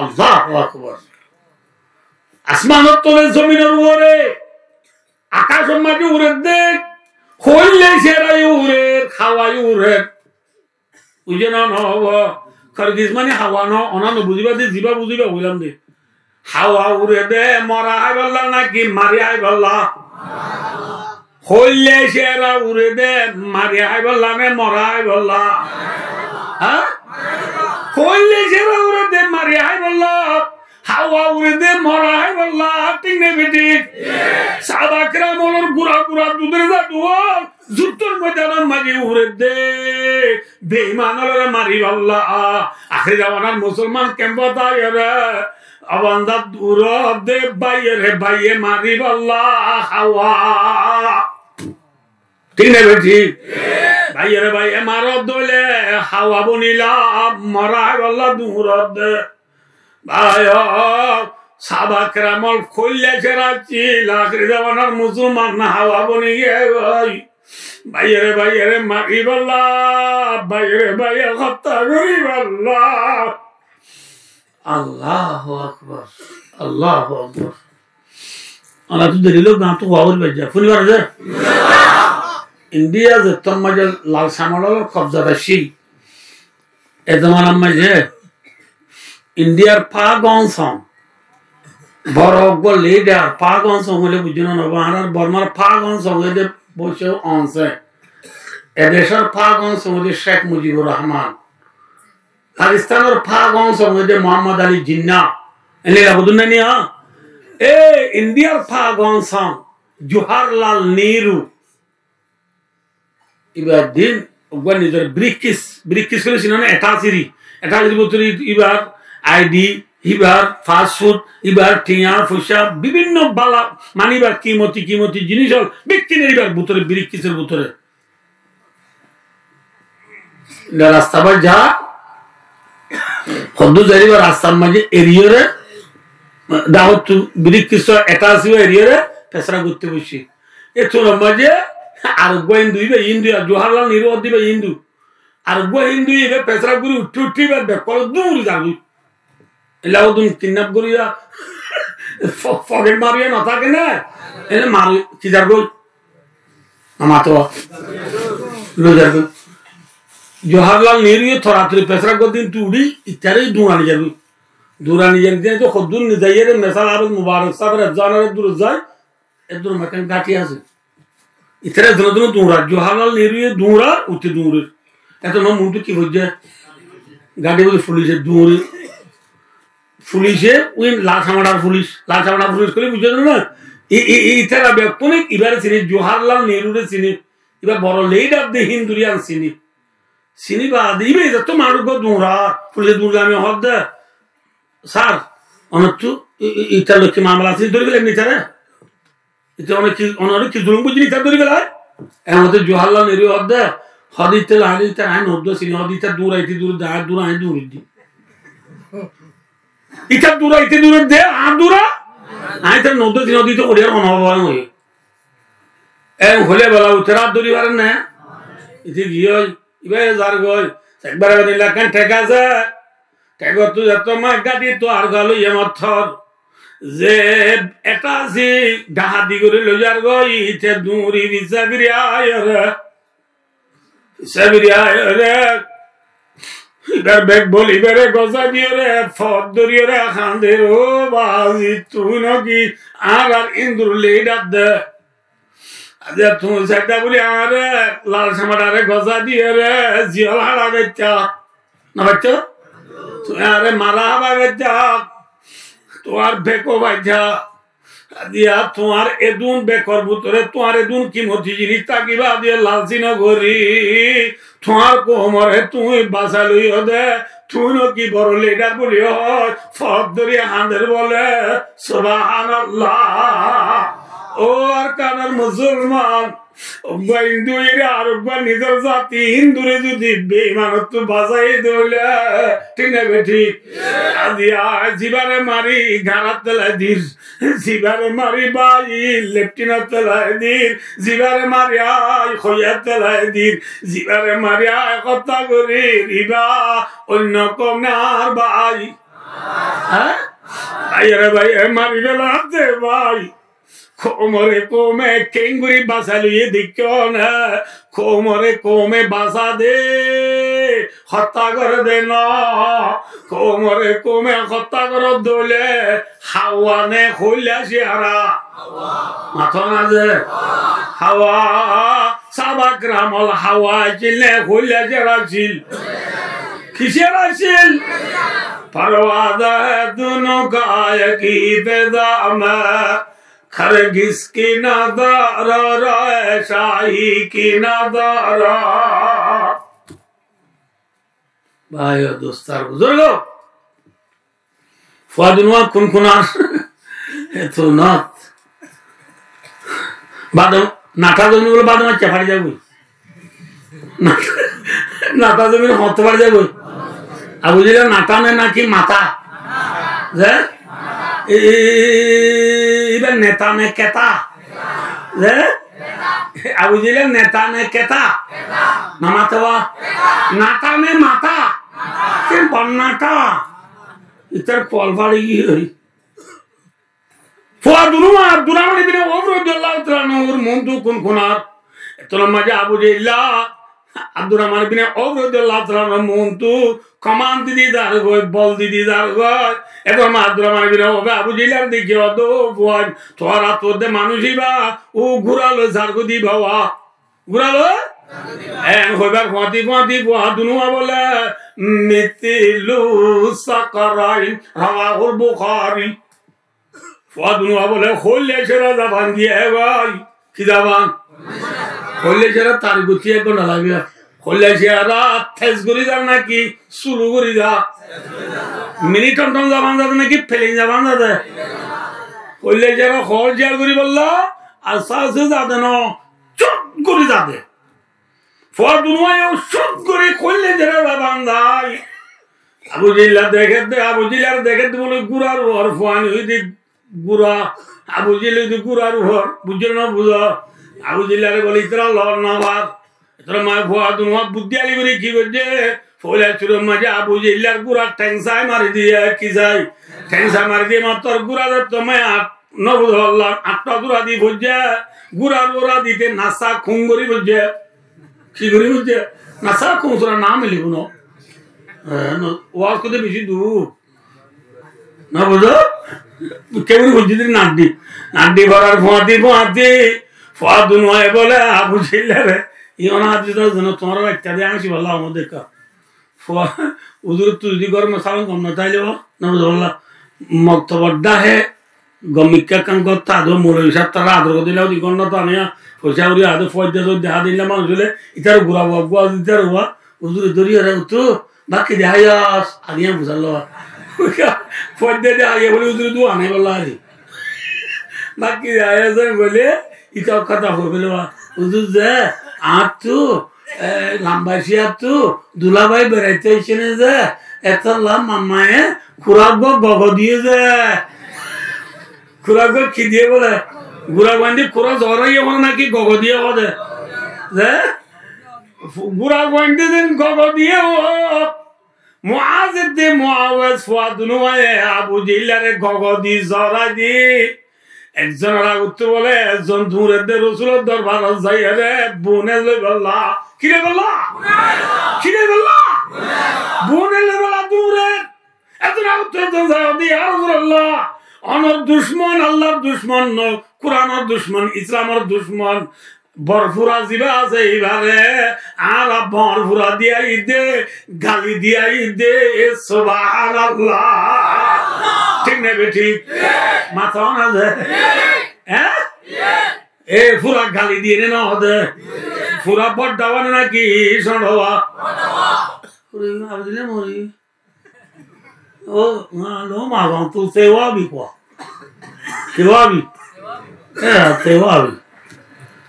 Allahu akbar. Asmanor tole, zominor uore, akacor maze urer de, hoille sera urer, hawa urer. Buijjó né no? Ó, Kargiz mani hawa no, oná no buziba de, ziba buziba hoilam de. Hawa ure de, mora háibolla náki mari háibolla? Hoille sera ure de, mari háibolla né mora háibolla? Há? Hoille sera ure de, mari háibolla. Hawa ure de, mora háibolla, thík né bethík? Sáhaba keram ólor gura gura dudor zadu ól, juttor moidanor maze ure de, beiman ólore mariballa. Ahéri zamanar musolman kemfot aiyóre, ó banda, ure de, báiyore báiye mariballa, hawa. Thík né bethík? Báiyore báiye marer de óile hawa bonila, mora háibolla duñrer de. Bái ó, sáhaba keram ól hoille sera accíl, ahéri zamanar musolman hawa boni giyé goi. Báiyore báiyore mariballa, báiyore báiye hottá goriballa. Allahu akbar, Allahu akbar. Onottú deri lói gañttú hoó gorí baijjá. Fúni faro de? India zettór maze lal samol ólor kobzat accíl, e zomanar maze Indiar Pak Aung San, boro uggwá lidar, Pak Aung San hoile buijjó né no? Añárar Bormar Pak Aung San hoile de boiccé Aung San. E decór Pak Aung San hoile Cek Mujibur Rohman. Pakistanor Pak Aung San hoile de Muhammad Ali Jinnah. Ene lagó dun nani, há? E Indiar Pak Aung San, Jawaharlal Nehru, ibar din uggwá nizor briefcase, briefcase hoile sino né, attaché, attaché bútore ibar I D, ibar passport, ibar tiañ foicá, bibinno bala, mani ibar kimoti kimoti jinis ól, bekkún ibar bútore, briefcase or bútore. Rasta bái za, hoddúr zai ibar rastar maze eriyóre, dahóttu briefcase or attaché eriyóre, fesrab goitté boiccé. E tunor maze areggwá Hindu, iba Hindu, ar Jawaharlal Nehru hoó de iba Hindu. Areggwá Hindu, iba fesrab gorí uththé uththé iba bekkún duri zargói. Ela ódun kidnap gorí ya, fo-, focket mariya no táke né? Ene mari, ki zargói? Amar to loi zargói. Jawaharlal Nehru ye toratori fesrab gorí din tu uthí, itaré duñrani zargói. Duñrani zargói, to hoddúr nizaiyére, mesal Hafez Mubarak sáb or ek zonar dure zai, Eddur ekkán gáñthi asé. Itara dóno dóno duñrar, Jawaharlal Nehru ye duñrar, utte duñrer. Eto no muntu ki foijje? Gáñthi bóle fulice duñrer. Fulice, ui lal samarar fulic, lal samarar fulic hoile buzzo na? I, i, i, itara bekkune ibare sine, Jawaharlal Nehru re sine. Ibá boro lidar de Hindure yián sini. Sini baade ibá itattú manúic uggúa duñrar, fulice duñrle ami hoódde, sar, onottú i-, i-, itar loi ki mamela asé, dóri felaiyum ni itare? Ite one ki, onore ki zulum buijjé ni, ite dóri felai? Eén hoóde Jawaharlal Nehru hoódde, hoóde ite laile ite añí no dóri sini, hoóde ite duraite duraite añí dura, añí duri di. Ite duraite duraite añí dura, añí ite no dóri sini, hoóde ite oriyar hono hobo añí. Eén hoile bela utara dóri fare né? Ite ki ói? Ibá zar goi. Ekbar ebe nila kan thek asé. Thekottú zetó mac gadi tuar galo iye mottor. Ze eta si dahadi gori loi zar goi, ite duri fisa firi aiyóre. Fisa firi aiyóre. Ibar bek bol, ibare goza diyóre, fot doriyóre, hande, "Ó bazi, tui no ki añárar Hindur lidar de?" Aijja tui saidda buli añáre lal samadare goza diyóre, ziyol hára gaitta. No faitto? Tui añáre mara hába gaitta. Tuáñr beko faitto. Aijja tuáñr edún bekor bútore tuáñr edún kimoti jinis tákiba de lalsi no gori. Tuáñr koumore tui basai loiyo de, tui no ki boro lidar buli hoi, fot dóri hander bole, Subhanallah. Ó Arkanor musolman, uggúa Hindu ire ar uggúa nizor zati Hindure zudi beimanottú basai dóile, thík né bethík? Aijja zibare mari garat telai dir, zibare mari bái leftinot telai dir, zibare mari ai hoiyat telai dir, zibare mari ai hotta gorir, ibá oinno koum ne añár bái? Há? Bái re bái, e mari fela de bái. Koumore koume kengori basai loiye deikkó né, koumore koume basa de, hotta gore de no. Koumore koume hotta gore dóile Hawa ne hoilla ciyara? Mató na ze? Hawa. Sahaba keramor Hawa accíl ne hoilla ciyara accíl? Ki ciyara accíl? پروازِ دو نوکا یکی فضا میں، ہرگز کنہ دارا رائے شاہی کنہ دارا۔ Bái o dustó ar buzurgó, fua dunuwa kunkunar, eto not. Badom, natá zomin bóle badom aiccá fari zagói. Natá zomin hoñtté fari zagói. Abu Jehil natá ne náki matá? Ze? E, e, e, e, ibá neta ne ketá? Ze? Abu Jehil neta ne ketá? No mate ba? Natá ne matá? Ki bonnatá? Itar kual fari giyói. Fua dunuwa Abdurrahman ibne Auf rodiyallahu taala anhur muúntu kunkunar. Etór maze Abu Jehilla Abdurrahman ibne Auf rodiyallahu taala anhur muúntu koman di di zargói, bol di di zargói. Etór maze Abdurrahman ibne Auf e Abu Jehillare dekí hoó de, "Ó fuain, tuáñr át uore manúic ibá, ó gura loi zargói de ibá." Gura loi? Eén hoibar fuañti fuañti fua dunuwa bóle, "Mithlu sakarain", rawahul Bukhari. Fua dunuwa bóle, "Hoilla ciyara zaban diye goi." Ki zaban? Hoilla ciyara tarif goitte ek gonta lage. Hoilla ciyara tez gori za náki sulu gori za? Mini tomtom zaban zade náki plane zaban zade? Hoilla ciyara hool ciyar gori bolla, ar sase zade no, cút gori zade. Fua dunuwa yó cút gori hoilla ciyara zaban zai. Abu Jehilla dekér de, Abu Jehillare dekér de bóle, gurar uore fuain óiye de gura, Abu Jehil óiye de gurar uore, buzzó né no buzó? Abu Jehillare bóle, "Itará lor no far." Etór maze fua dunuwa buddí ali gori ki goijje? Foila suror maze Abu Jehillar gurar theng sai mari diye, ki sai? Theng sai mari diye, mattor gura de tomé at no buzó, Allah, atta dura di foijje, gurar uore dite nasa khun gori foijje. Ki gori foijje? Nasa khun sura nam milibo no. E, no, waz korte beci dur. No buzó? Kemne foijje de naddi. Naddi forar fuañti fuañti fua dunuwaye bóle Abu Jehillare, "Iyan hadis zano tuáñra raikká de, añí cíballa amar dekká." Fua, uzur tui zodi gór maze salon gom no táile, no buzó balla. Moktobor dhahe gom mikká kan gotta do, moulovi sáb tará ador gori dile, odi gom no táile, Foicá gorí añáre foijjá zodi dehá de, ílla manúic óile, ítar gura fua, gura fua, ítar fua, huzure dóri ore, "Uttu, bákki deháiyos?" Añí yían fusár loi. Foijjá deháiye bóli huzure dua nái bolla ari. Bákki deháiyos bóli, íta hotá foi féle, "Huzur ze, añáttu, e, lamba cíyattú, dulabái beraitó aiccé né ze, etolla mammaye kurak gó gogo diyé ze." Kurak gó ki diyé bóle? Gura fuaindí kurak zoraiyé hoó náki gogo diyé hoó de? Ze? Gura fuaindí zin gogo diyé hoó. Muaz ibne Muawez fua dunuwaye Abu Jehillare gogo di zorai di. Ekzonor agottú bóle ekzon duñredde Rosulor dorbarot zaiyére bune loibolla. Ki loibolla? Ki loibolla? Bune loibolla duñre. Ekzon agottú ekzon zai hoó de, "Ya Rosulallah, onor ducmon Allar ducmon no, Kuranor ducmon, Islamor ducmon. Bor fura ziba asé ibare, añára bor fura diyai de, gali diyai de, e subhanallah." Thík né bethík? Mató na ze? Hé? E fura gali diyé né no hoó de? Fura bodda wa né náki cóñço wa? Ore, Abdullah mori. Ó, ma, no, ma, no, tu te wabi kwa. Te wabi. E, te wabi.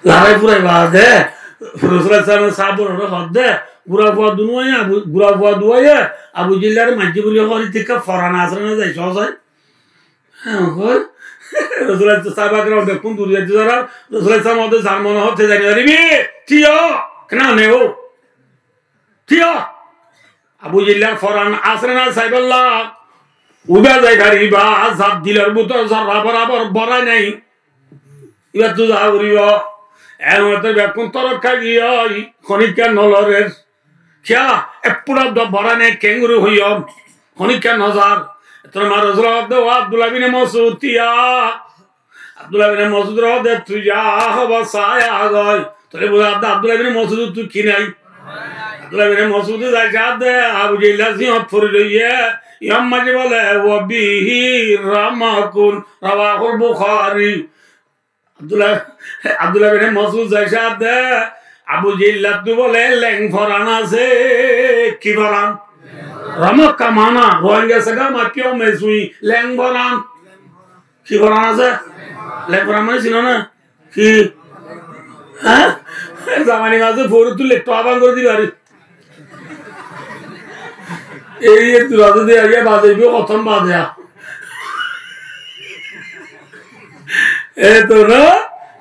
Larai furai baade, Rosul sallallahu alaihi wasallam sábor ore hoó de, gura fua dunuwaye, Abu, gura fua dunuwaye, Abu Jehillare maijjé buli hoór, ítikka foran asé né zai, só zai. Hé, hoór. Rosul sallallahu alaihi wasallam bekkún duri zaito zarar, Rosul sallallahu alaihi wasallam hoór de, "Zar mone hoó te zai no faribi, thíyo, kena ne o." Thíyo. Abu Jehillar foran asé né nai saibolla. Uiba zai fariba, zar dilor bútore zorra borabor borai nai. Ibattú za foribo. Eçé bekkún torok kái giyói, honikka no lorer. Kiyá? Ek fura do borai nai, keéngori hoiyum? Honikka no zar. Etor maze Rosul hoór de, "Ó Abdullah bin Masud, thíyo." Abdullah bin Masud re hoó de, "Tui za, hóbor sai a goi." Tóile buzá de Abdullah bin Masud ttu ki nai? Abdullah bin Masud zai saá de Abu Jehillar ziyót fori roiyé, yór maze bóle, "Wa bihi ramakun", rawahul Bukhari. Abdullah, Abdullah bin Masud zai saá de Abu Jehillattú bóle leng foran asé. Ki foran? Ramak ka mana, Rohingya se kama kyo me sui, leng foran. Ki foran asé? Leng foran mane sino na? Ki? Há? Zamani maze foru tule to aban gori dibar. Ei, ei, tura to de, ei, baze, ibo hotom baze. E to na?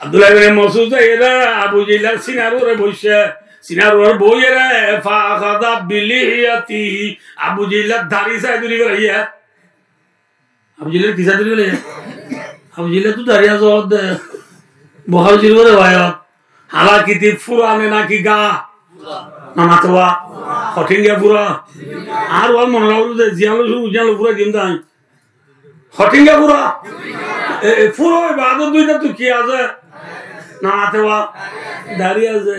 Abdullah ibn Masud zaiyóre Abu Jehillar sinar uore boicce. Sinar uore boiyóre, fa akhadha bi lihiyatihi. Abu Jehillar dari sai duri félaiye. Abu Jehillar ki zat dóri félaiye? Abu Jehillar tó dari asé de. Bukhari Shorifor rewayot. Hala ki tui fura ne náki ga? Na matowa. Hothén ga fura. Ar wal mone rakhó de, ziyán loi cúru, ziyán loi fura diyum de añí. Hothén ga fura. E, e, fura óibar baade duita tui ki asé? Na matowa. Dari asé.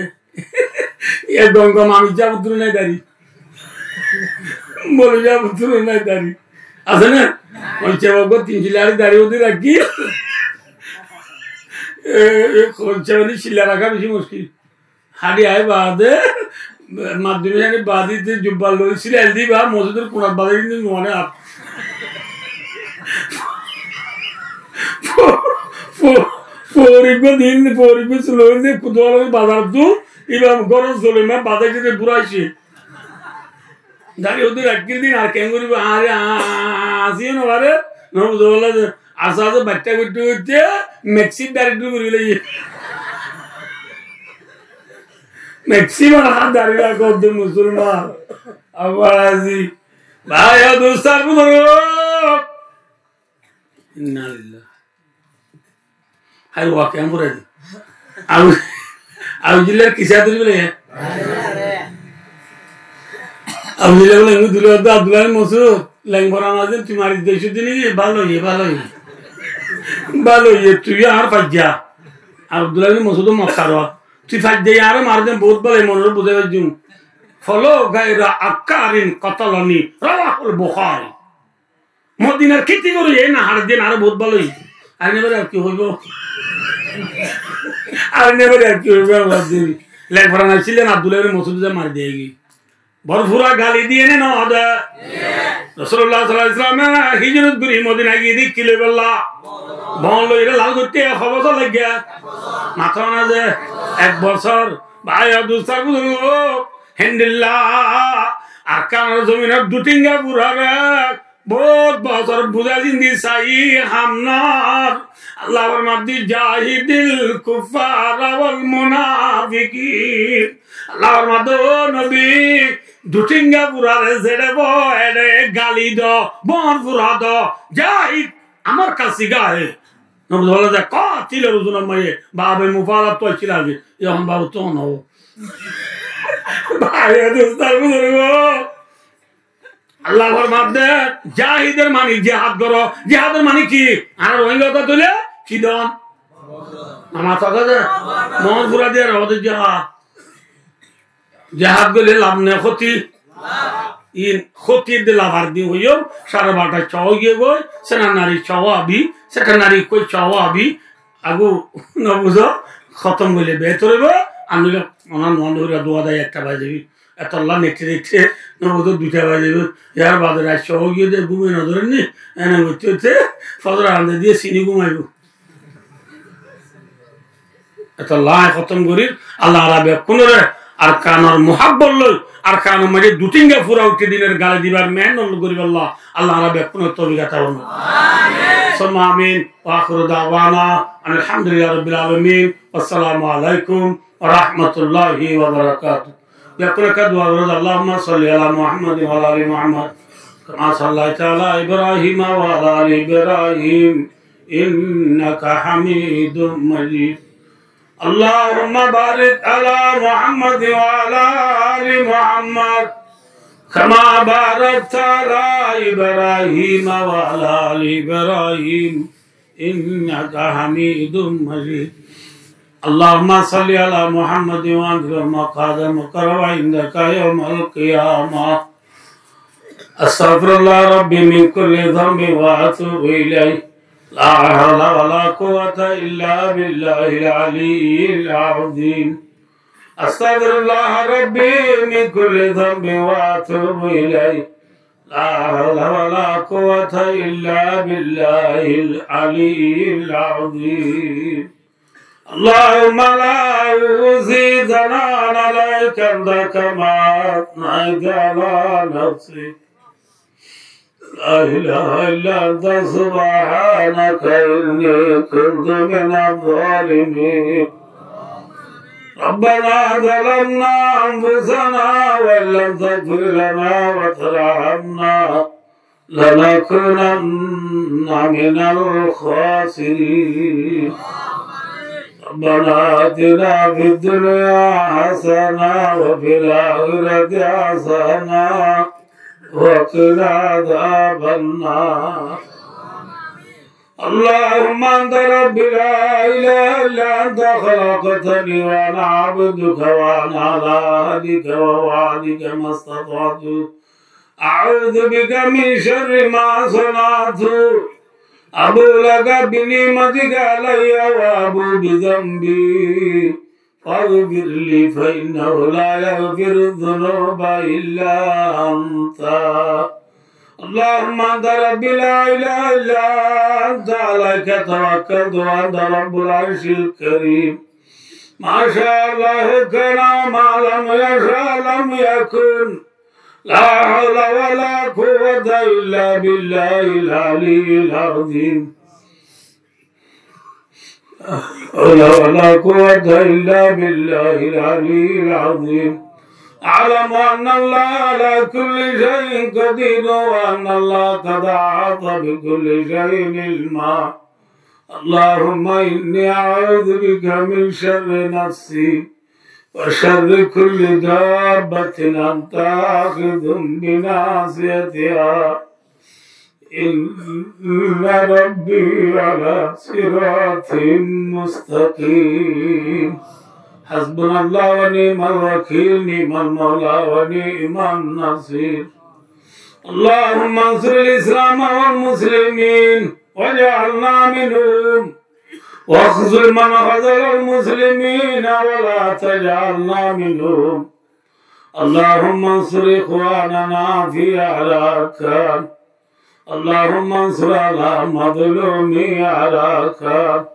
E gom gom amir sáb ottu nai dari. Moulovi sáb ottu nai dari. Asé na? Oince boggo tin cilla dari odi rakí. E, e, oince mani cilla raká beci muckil. Hádi aái baade, madhyomik hádi baade te jubba loi silai diba, mosjidor kunat bazai kintu nuwane ar. Fo-, fo-, foribbo din, foribbo suloi de kutuwala bazar tu, Iba górot zolima bazai dite bura aiccé. Dari ódde rakkíl din ar keén goribo? Are, a-, a-, a-, asíyo no fare, no buzo bolla de, asa asa batta goitte goitte, Maxi dari dúr gori laiye. Maxi mane há dari rakó de musolman. Abar azi. Bái o dustó ar buzurgo. Inna lillah. Hai, wá kiyán furai di. Abu, Abu Jehillar kisá dóri félaiye? Abu Jehillar bóle, "Engu dile Abdullah bin Masud, leng foran asé, tui mari dito niki?" Bála óiye, bála óiye. Bála óiye, tui añár faijja. Abdullah bin Masud Mokkar. Tui faijja, añáre mari de, bout bála, monore buzai faijjum. Folo gaira akkarin qatalani. Rawahul Bukhari. Modinar kéti gorí, e na, harar din aró bout bála óiye. Añí ebar ar ki hoibo? Ar nefere ar ki hoibo, abar deri. Lekfuran accíl de, Abdullah ibn Masud de mari diye giyé. Bor fura gali diye né no de? Rasulullah sallallahu alaihi wasallam e hijrot gorí Modina giyé de ki loi bolla? Bon loi, ere lal goitté ek bosór lage. Mató na ze ek bosór. Bái, dustó, buzurgo, héndilla Arkanor zominot dutínga furare bout bosór buzái zindi sai ham nor. Allah formadde, "Jahidil kuffara wal munafiqin." Allah formadde, "Ó nobi, dutínga furare zeçé bo, eçé gali do, bor fura do, jahid, amar ka siga hai." Nobi bole de, "Qatilor uzunor maze, babe mufalat to accíl age, ehón babe to no." Bái, dustó, buzurgo, Allah formadde, jahidor mani jihad goro. Jihador mani ki? Añára Rohingya hotá toile ki don? Amar hotá de, mon fura diyar hotá jihad. Jihad goille laf ne hóti? In hóti de laf ar din hoiyum, sare barota só ói giyé goi, sena nari só abi, seta nari koi só abi, agu no buzo, hótom goille betor óibo, ar noile onar non hoira dua dai ekta baji zaibo. Etolla nette nette no buzo duita baji zaibo. Yar bade rait só ói giyé de gume no dóre ni, ene goitte goitte fozor azan de diye sini gumaibo. Etolla hótom gorir, Allah añára bekkúnore Arkanor muhabbot loi, Arkanor maze dutínga fura uiththé dinor gali dibar mehénnot goríbolla Allah añára bekkúnore toufik ata formo. Summa amin. Wa akhiru da'wana anil hamdulillahi rabbil alamin. Wassalamu alaikum wa rahmatullahi wa barakatuh. Bekkúne ekká dua goró de, اللهم صل على محمد وعلى آل محمد كما صليت على إبراهيم وعلى آل إبراهيم إنك حميد مجيد. اللهم بارك على محمد وعلى آل محمد كما باركت على إبراهيم وعلى آل إبراهيم إنك حميد مجيد. اللهم صل على محمد وأنزله مقعدا مقربا عندك يوم القيامة. أستغفر الله ربي من كل ذنب وأتوب إليه. لا حول ولا قوة إلا بالله العلي العظيم. أستغفر الله ربي من كل ذنب وأتوب إليه. لا حول ولا قوة إلا بالله العلي العظيم. اللهم لا أحصي ثناء عليك أنت كما أثنيت على نفسك. لا إله إلا أنت سبحانك إني كنت من الظالمين. ربنا ظلمنا أنفسنا وإن لم تغفر لنا وترحمنا لنكونن من الخاسرين. ربنا آتنا في الدنيا حسنة وفي الآخرة حسنة وقنا عذاب النار. اللهم أنت ربي لا إله إلا أنت خلقتني وأنا عبدك وأنا على عهدك ووعدك ما استطعت. أعوذ بك من شر ما صنعت. أبوء لك بنعمتك علي وأبوء بذنبي فاغفر لي فإنه لا يغفر الذنوب إلا أنت. اللهم أنت ربي لا إله إلا أنت عليك توكلت وأنت رب العرش الكريم. ما شاء الله كان وما لم يشأ لم يكن. لا حول ولا قوة إلا بالله العلي العظيم. لا حول ولا قوة إلا بالله العلي العظيم. أعلم أن الله على كل شيء قدير وأن الله قد أحاط بكل شيء علما. اللهم إني أعوذ بك من شر نفسي وشر كل دابة أنت آخذ بناصيتها. إن ربي على صراط مستقيم. حسبنا الله ونعم الوكيل، نعم المولى ونعم النصير. اللهم انصر الإسلام والمسلمين واجعلنا منهم. واخذل من خذل المسلمين ولا تجعلنا منهم. اللهم انصر إخواننا في أراكان. اللهم انصر على مظلومي أراكان.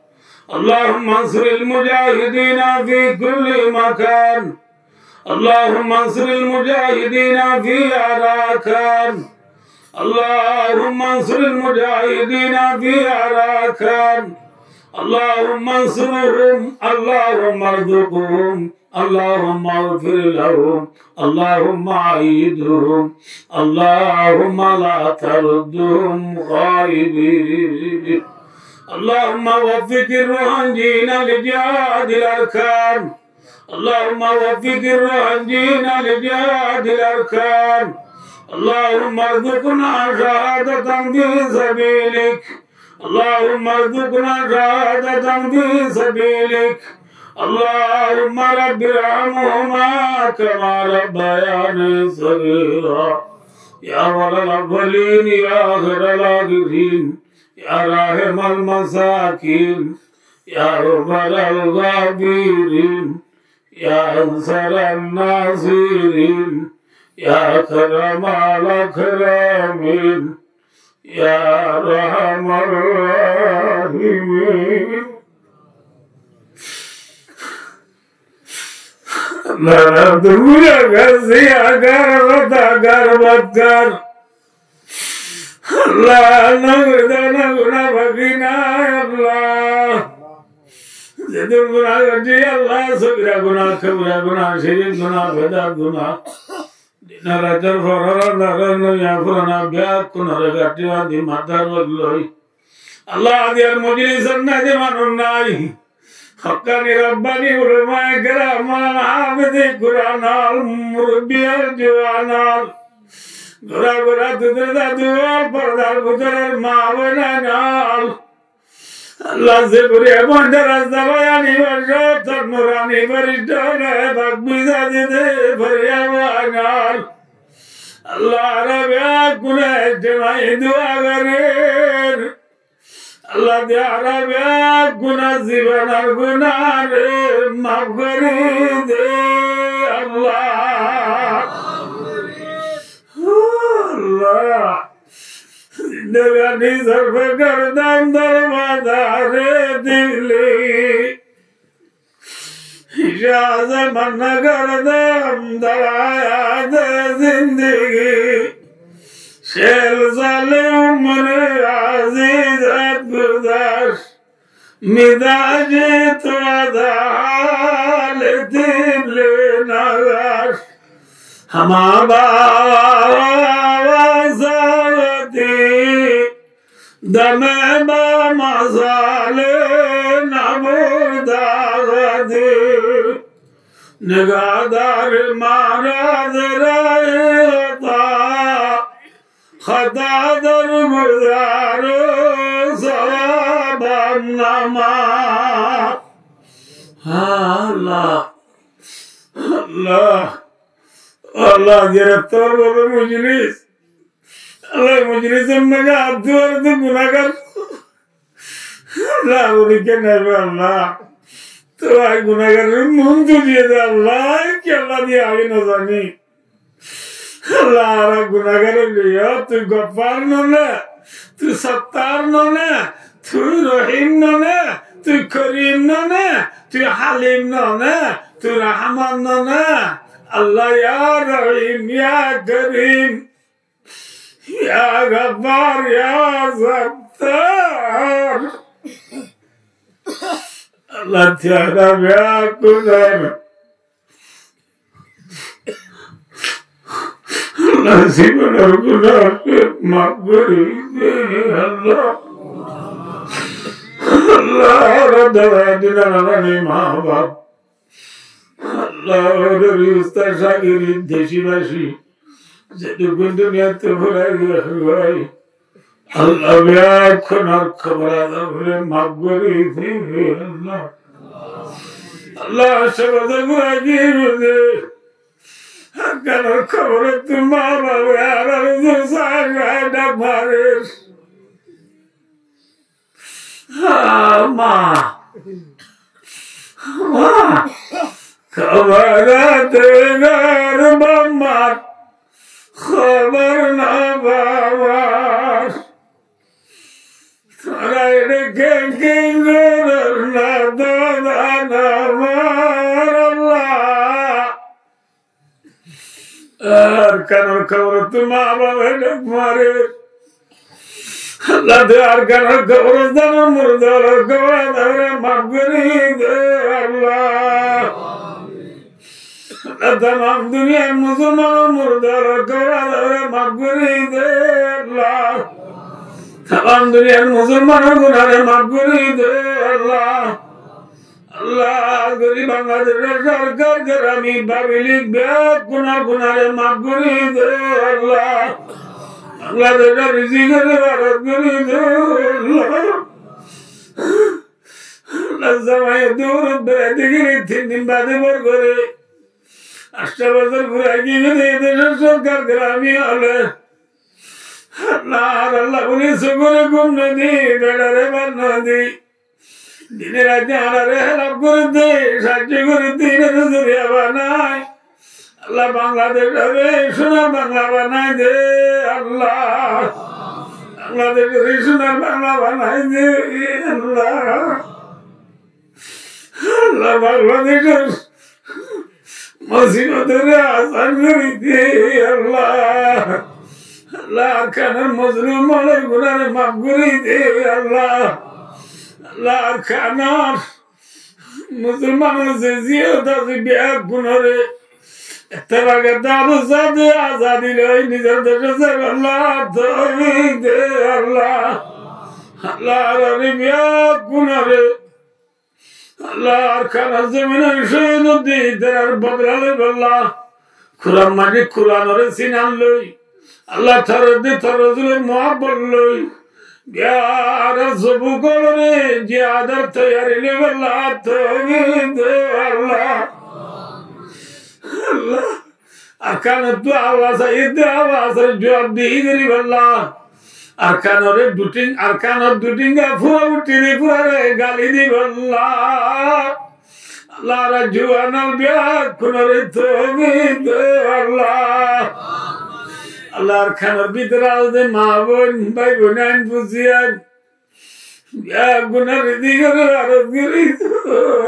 اللهم انصر المجاهدين في كل مكان. اللهم انصر المجاهدين في أراكان. اللهم انصر المجاهدين في أراكان. اللهم انصرهم، اللهم ارزقهم، اللهم اغفر لهم، اللهم أيدهم، اللهم لا تردهم خائبين. اللهم وفق الروحانيين لجهاد الأركان. اللهم وفق الروحانيين لجهاد الأركان. اللهم ارزقنا شهادة في سبيلك. اللهم ارزقنا شهادة في سبيلك. اللهم رب ارحمهما كما ربياني صغيرا. يا أول الأولين، يا آخر الآخرين، يا راحم المساكين، يا غفار الغافرين، يا أنصر الناصرين، يا أكرم الأكرمين، يا أرحم الراحمين. Lara duniya gar, ziya gar, rata gar, bat gar. Allah, nangor dana guna baki nai, Allah. Zedún guna goijjí, Allah, sogíra guna, kobíra guna, cirik guna, bedát guna. Din ar raitor foror andar ar noya furana beggúnore gathí bandi matár uore loi. Allah, aijjar mojlisot nai de manúic nai. Hakkani Rabbani ulamaye keram ol, háfeze Kuran ol, murubbi ol, juwan ol, gura gura dudor dadu ol, fordar bútoror ma boinain ol. Allah, ze guriye bondar rasta bái anibar, sót nurani ferishta ókkole fak biza di de, foriya bái ol. Allah, añára beggúne ijtimai dua gorir. Allah, de añára beggúnor zibonor gunare maf gori de, Allah. Allah. Zindagani sorfe gardon dor bazare dili. Hísabe mona gardon dor hayate zindagi. Sel sale umre aziz at guzar. Mizaje tu ada hale tibli nazar. Hama baba sawati dame ba masale nabur dagati. Nigadar maraz rahe hata, khata dar guzar sawab nama. Allah, Allah, Allah, gereftar bóle mojlis. Allah, mojlisor maze añár duwar de gunagar. Allah, ori ke nai be Allah. Tuáñr gunagar re muúntu diye de Allah, ki Allah diye añí no zani. Allah, añára gunagar loiya, tui Goffar no ne, tui Sattar no ne, tui Rohim no ne, tui Korim no ne, tui Halim no ne, tui Rahman no ne. Allah, ya Rohim, ya Korim. Ya Gaffar, ya Sattar. Allah, tui añára beggúnor Allah, zibonor guná maf gori de, Allah. Allah, añárar dada dadi, nana nani, ma baf, Allah, añárar ustad cagird, deci baci, zetukkún duniyat fúrai giyé, Allah, beggúnor kobor azab ore maf gori de, Allah. Allah, cóbor ore gori de. Hakkánor kobor ot ma baf ore añárar zor sar rai na farer. Ah, ma. Kobor de bar bamar, kobor no babar. Tara ere ken ken gorer na dada na mar Allah. Arkanor koborot ma bafe dhak mare. Allah, tui Arkanor koborot zanor murda ókkolor kobor azabore maf gori de Allah. Allah, tamam duniyar musolmanor murda ókkolor kobor azabore maf gori de Allah. Tamam duniyar musolmanor gunare maf gori de Allah. Allah, gori Bangladecor sorkar, grami fablik beggúnor gunare maf gori de Allah. Bangladecor rizikore barakot gori de Allah. Allah, zamai durot beraite gele tin din bade bor gore. Ancto bosór furai giyé de, e decor sorkar grami ókkole. Allah, Allah, buli sukure gum no di, bedare ban no di. Dine raite añáre help gori de, sahajjo gori de, inore zoriya banai. Allah, Bangladecore sunar Bangla banai de, Allah. Bangladecore sunar Bangla banai de, Allah. Allah, Bangladecor musibotore asan gori de, Allah. Allah, Arkanor mozlum ókkolor gunare maf gori de, Allah. Allah, Arkanor musolmanor ze ziyot asé beggúnore ittefake darus sade azadi loi nizor dece zaibar Allah toufik de, Allah. Allah, añára beggúnore Allah, Arkanor zominor cóhid óiye de, ítarar bodola loibolla. Kuran majid, Kuranore sinar loi. Allah, tor de, tor rosulor muhabbot loi. Biyar zobuk ókkolore jihador toiyari loibolla toufik de Allah. Allah. Arkanottu awaz aiyé de, awazor juwab dihi goribolla. Arkanore duting, Arkanor dutinga fura uthi de, furare gali dibolla. Allah, añára juwan ókkol beggúnore toufik de Allah. Allah, Arkanor bútore asé de ma boin, bái boin, fuain fusi, beggúnor rizikore barakot gori de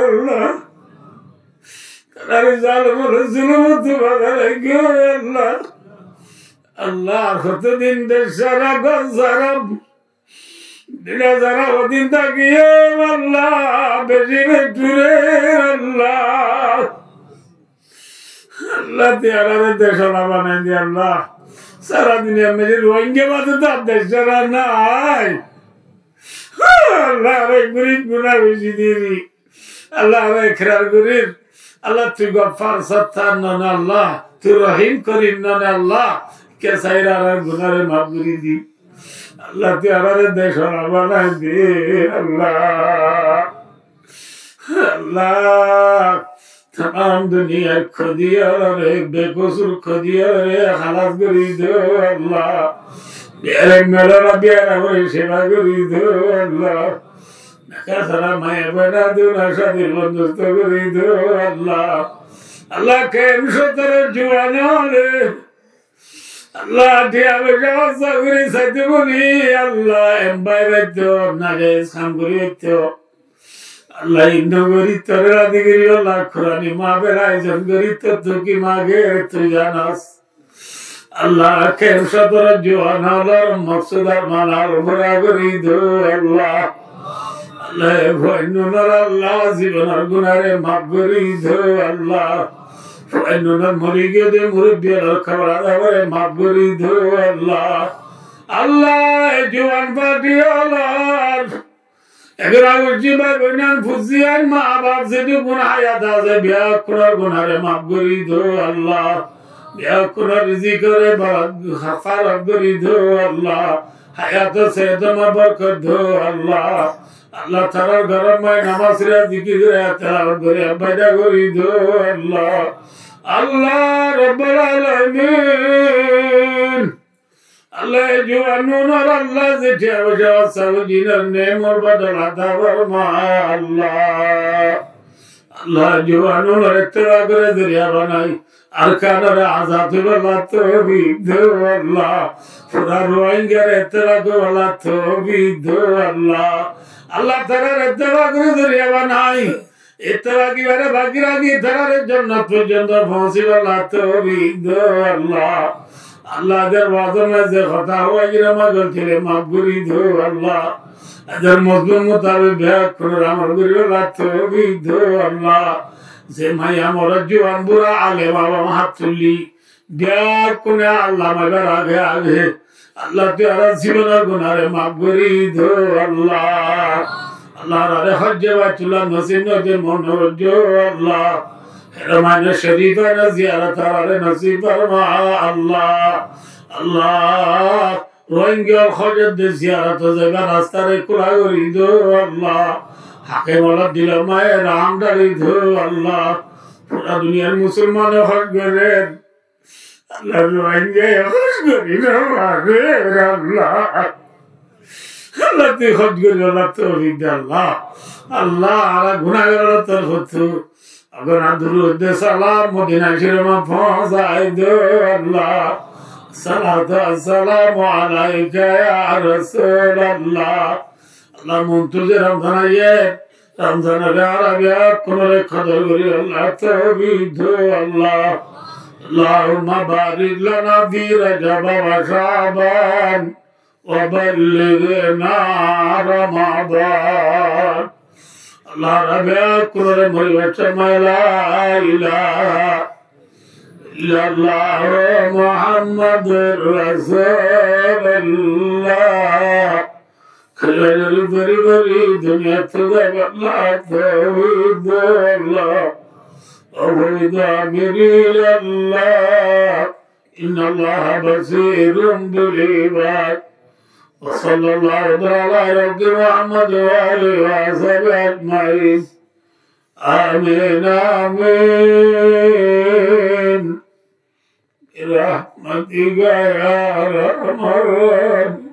Allah. Tarare zalimore zulumottu bazai rakó Allah. Allah, hoto din dec sára, gór sára, bira sára hodin tákiyum Allah, beci beci dure Allah. Allah, tui añáre decwala banai de Allah. Sára duniyar maze Rohingya bade to ar dec sára nai. Allah, añára gorib guna beci deri. Allah, añára ekrar gorir. Allah, tui Goffar Sattar none Allah, tui Rohim Korim none Allah, ke sair añárar gunare maf gori di. Allah, tui añáre decwala banai de, Allah. Allah, tamam duniyar kodiyorore, bekusur kodiyorore halas gori do, Allah. Biyara melora biyara gori seba gori do, Allah. Neka sara maya bena duna shadi bondusto gori do, Allah. Allah, kem sotor juwan ókkole Allah, tiya foisa horos gori saite buli, Allah, em bái baitto, najaiz ham gori baitto. Allah, indo gori tore razi gori, Allah, Kurani mahfil ayojon gori, tui ki mager tui zanos. Allah, kem sotor juwan ókkolor moksud ar manal pura gori do, Allah. Allah, fuainnunor Allah, zibonor gunare maf gori do, Allah. Fuainnunor mori giyé de murubbi ókkolor kobor azabore maf gori do, Allah. Allah, e juwan fati ókkolor, egora gujji bái boin, fuain fusi, ma baf zedún gun hayat asé, beggúnor gunare maf gori do, Allah. Beggúnor rizikore barak, farok gori do, Allah. Hayat sehet ma borkot do, Allah. Allah, tarar gorom mai namaz fori, zikir gori, tilawat gori, abaida gori do, Allah. Allah Rabbul Alamin. Allah, e juwan ónor Allah, ze tiya foisa asé, zinor nemor bodol ata forma Allah. Allah, juwan ónor ittefakor zoriya banai Arkanore azad óibolla toufik do Allah. Fura Rohingyare ittefak óibolla toufik do Allah. Allah, tarare ittefakor zoriya banai ittefaki bana baki raki tarare jonnot forjonto foóñsibolla toufik do Allah. Allah, etar wazor maze ze hotá hoói giyé, maf gorí do Allah. Etar mozmun mutabek beggúnore amol goríbolla toufik do Allah. Ze maiya morot juwan bura alem awam hát tulí, beggúne Allah maibar age age Allah, tui añárar zibonor gunáre maf gorí do Allah. Allah, añáre hojje Baitullah nosib no de mone hojje Allah. Haramaine Shorifaine ziyarot añáre nosib forma Allah. Allah, Rohingya ókkol hojje de ziyarot zaibar rastare kúla gorí do Allah. Hakimolor dilor maze raham dhali do Allah. Fura duniyar musolmane hoj gorer, Allah, Rohingyaye hoj gorí no fare Allah. Allah, tui hoj goríbolla toufik de Allah. Allah, añára gunáhgor ókkol ottu añára durud de salam Modina Shorif ot foóñsai do Allah. Salatu wassalamu alaika ya Rasulallah. Allah, montu ze Ramzan aiyé, Ramzanore añára beggúnore kodor goríbolla toufik do Allah. اللهم بارك لنا في رجب وشعبان وبلغنا رمضان. Allah, añára beggúnore moribar somot la ilaha illallah Muhammadur Rasulullah kalima dóri dóri duniyat ttu zaibolla toufik do Allah. وأفوض أمري إلى الله إن الله بصير بالعباد. وصلى الله تعالى على سيدنا محمد وآله وصحبه أجمعين. آمين، آمين. برحمتك يا أرحم الراحمين.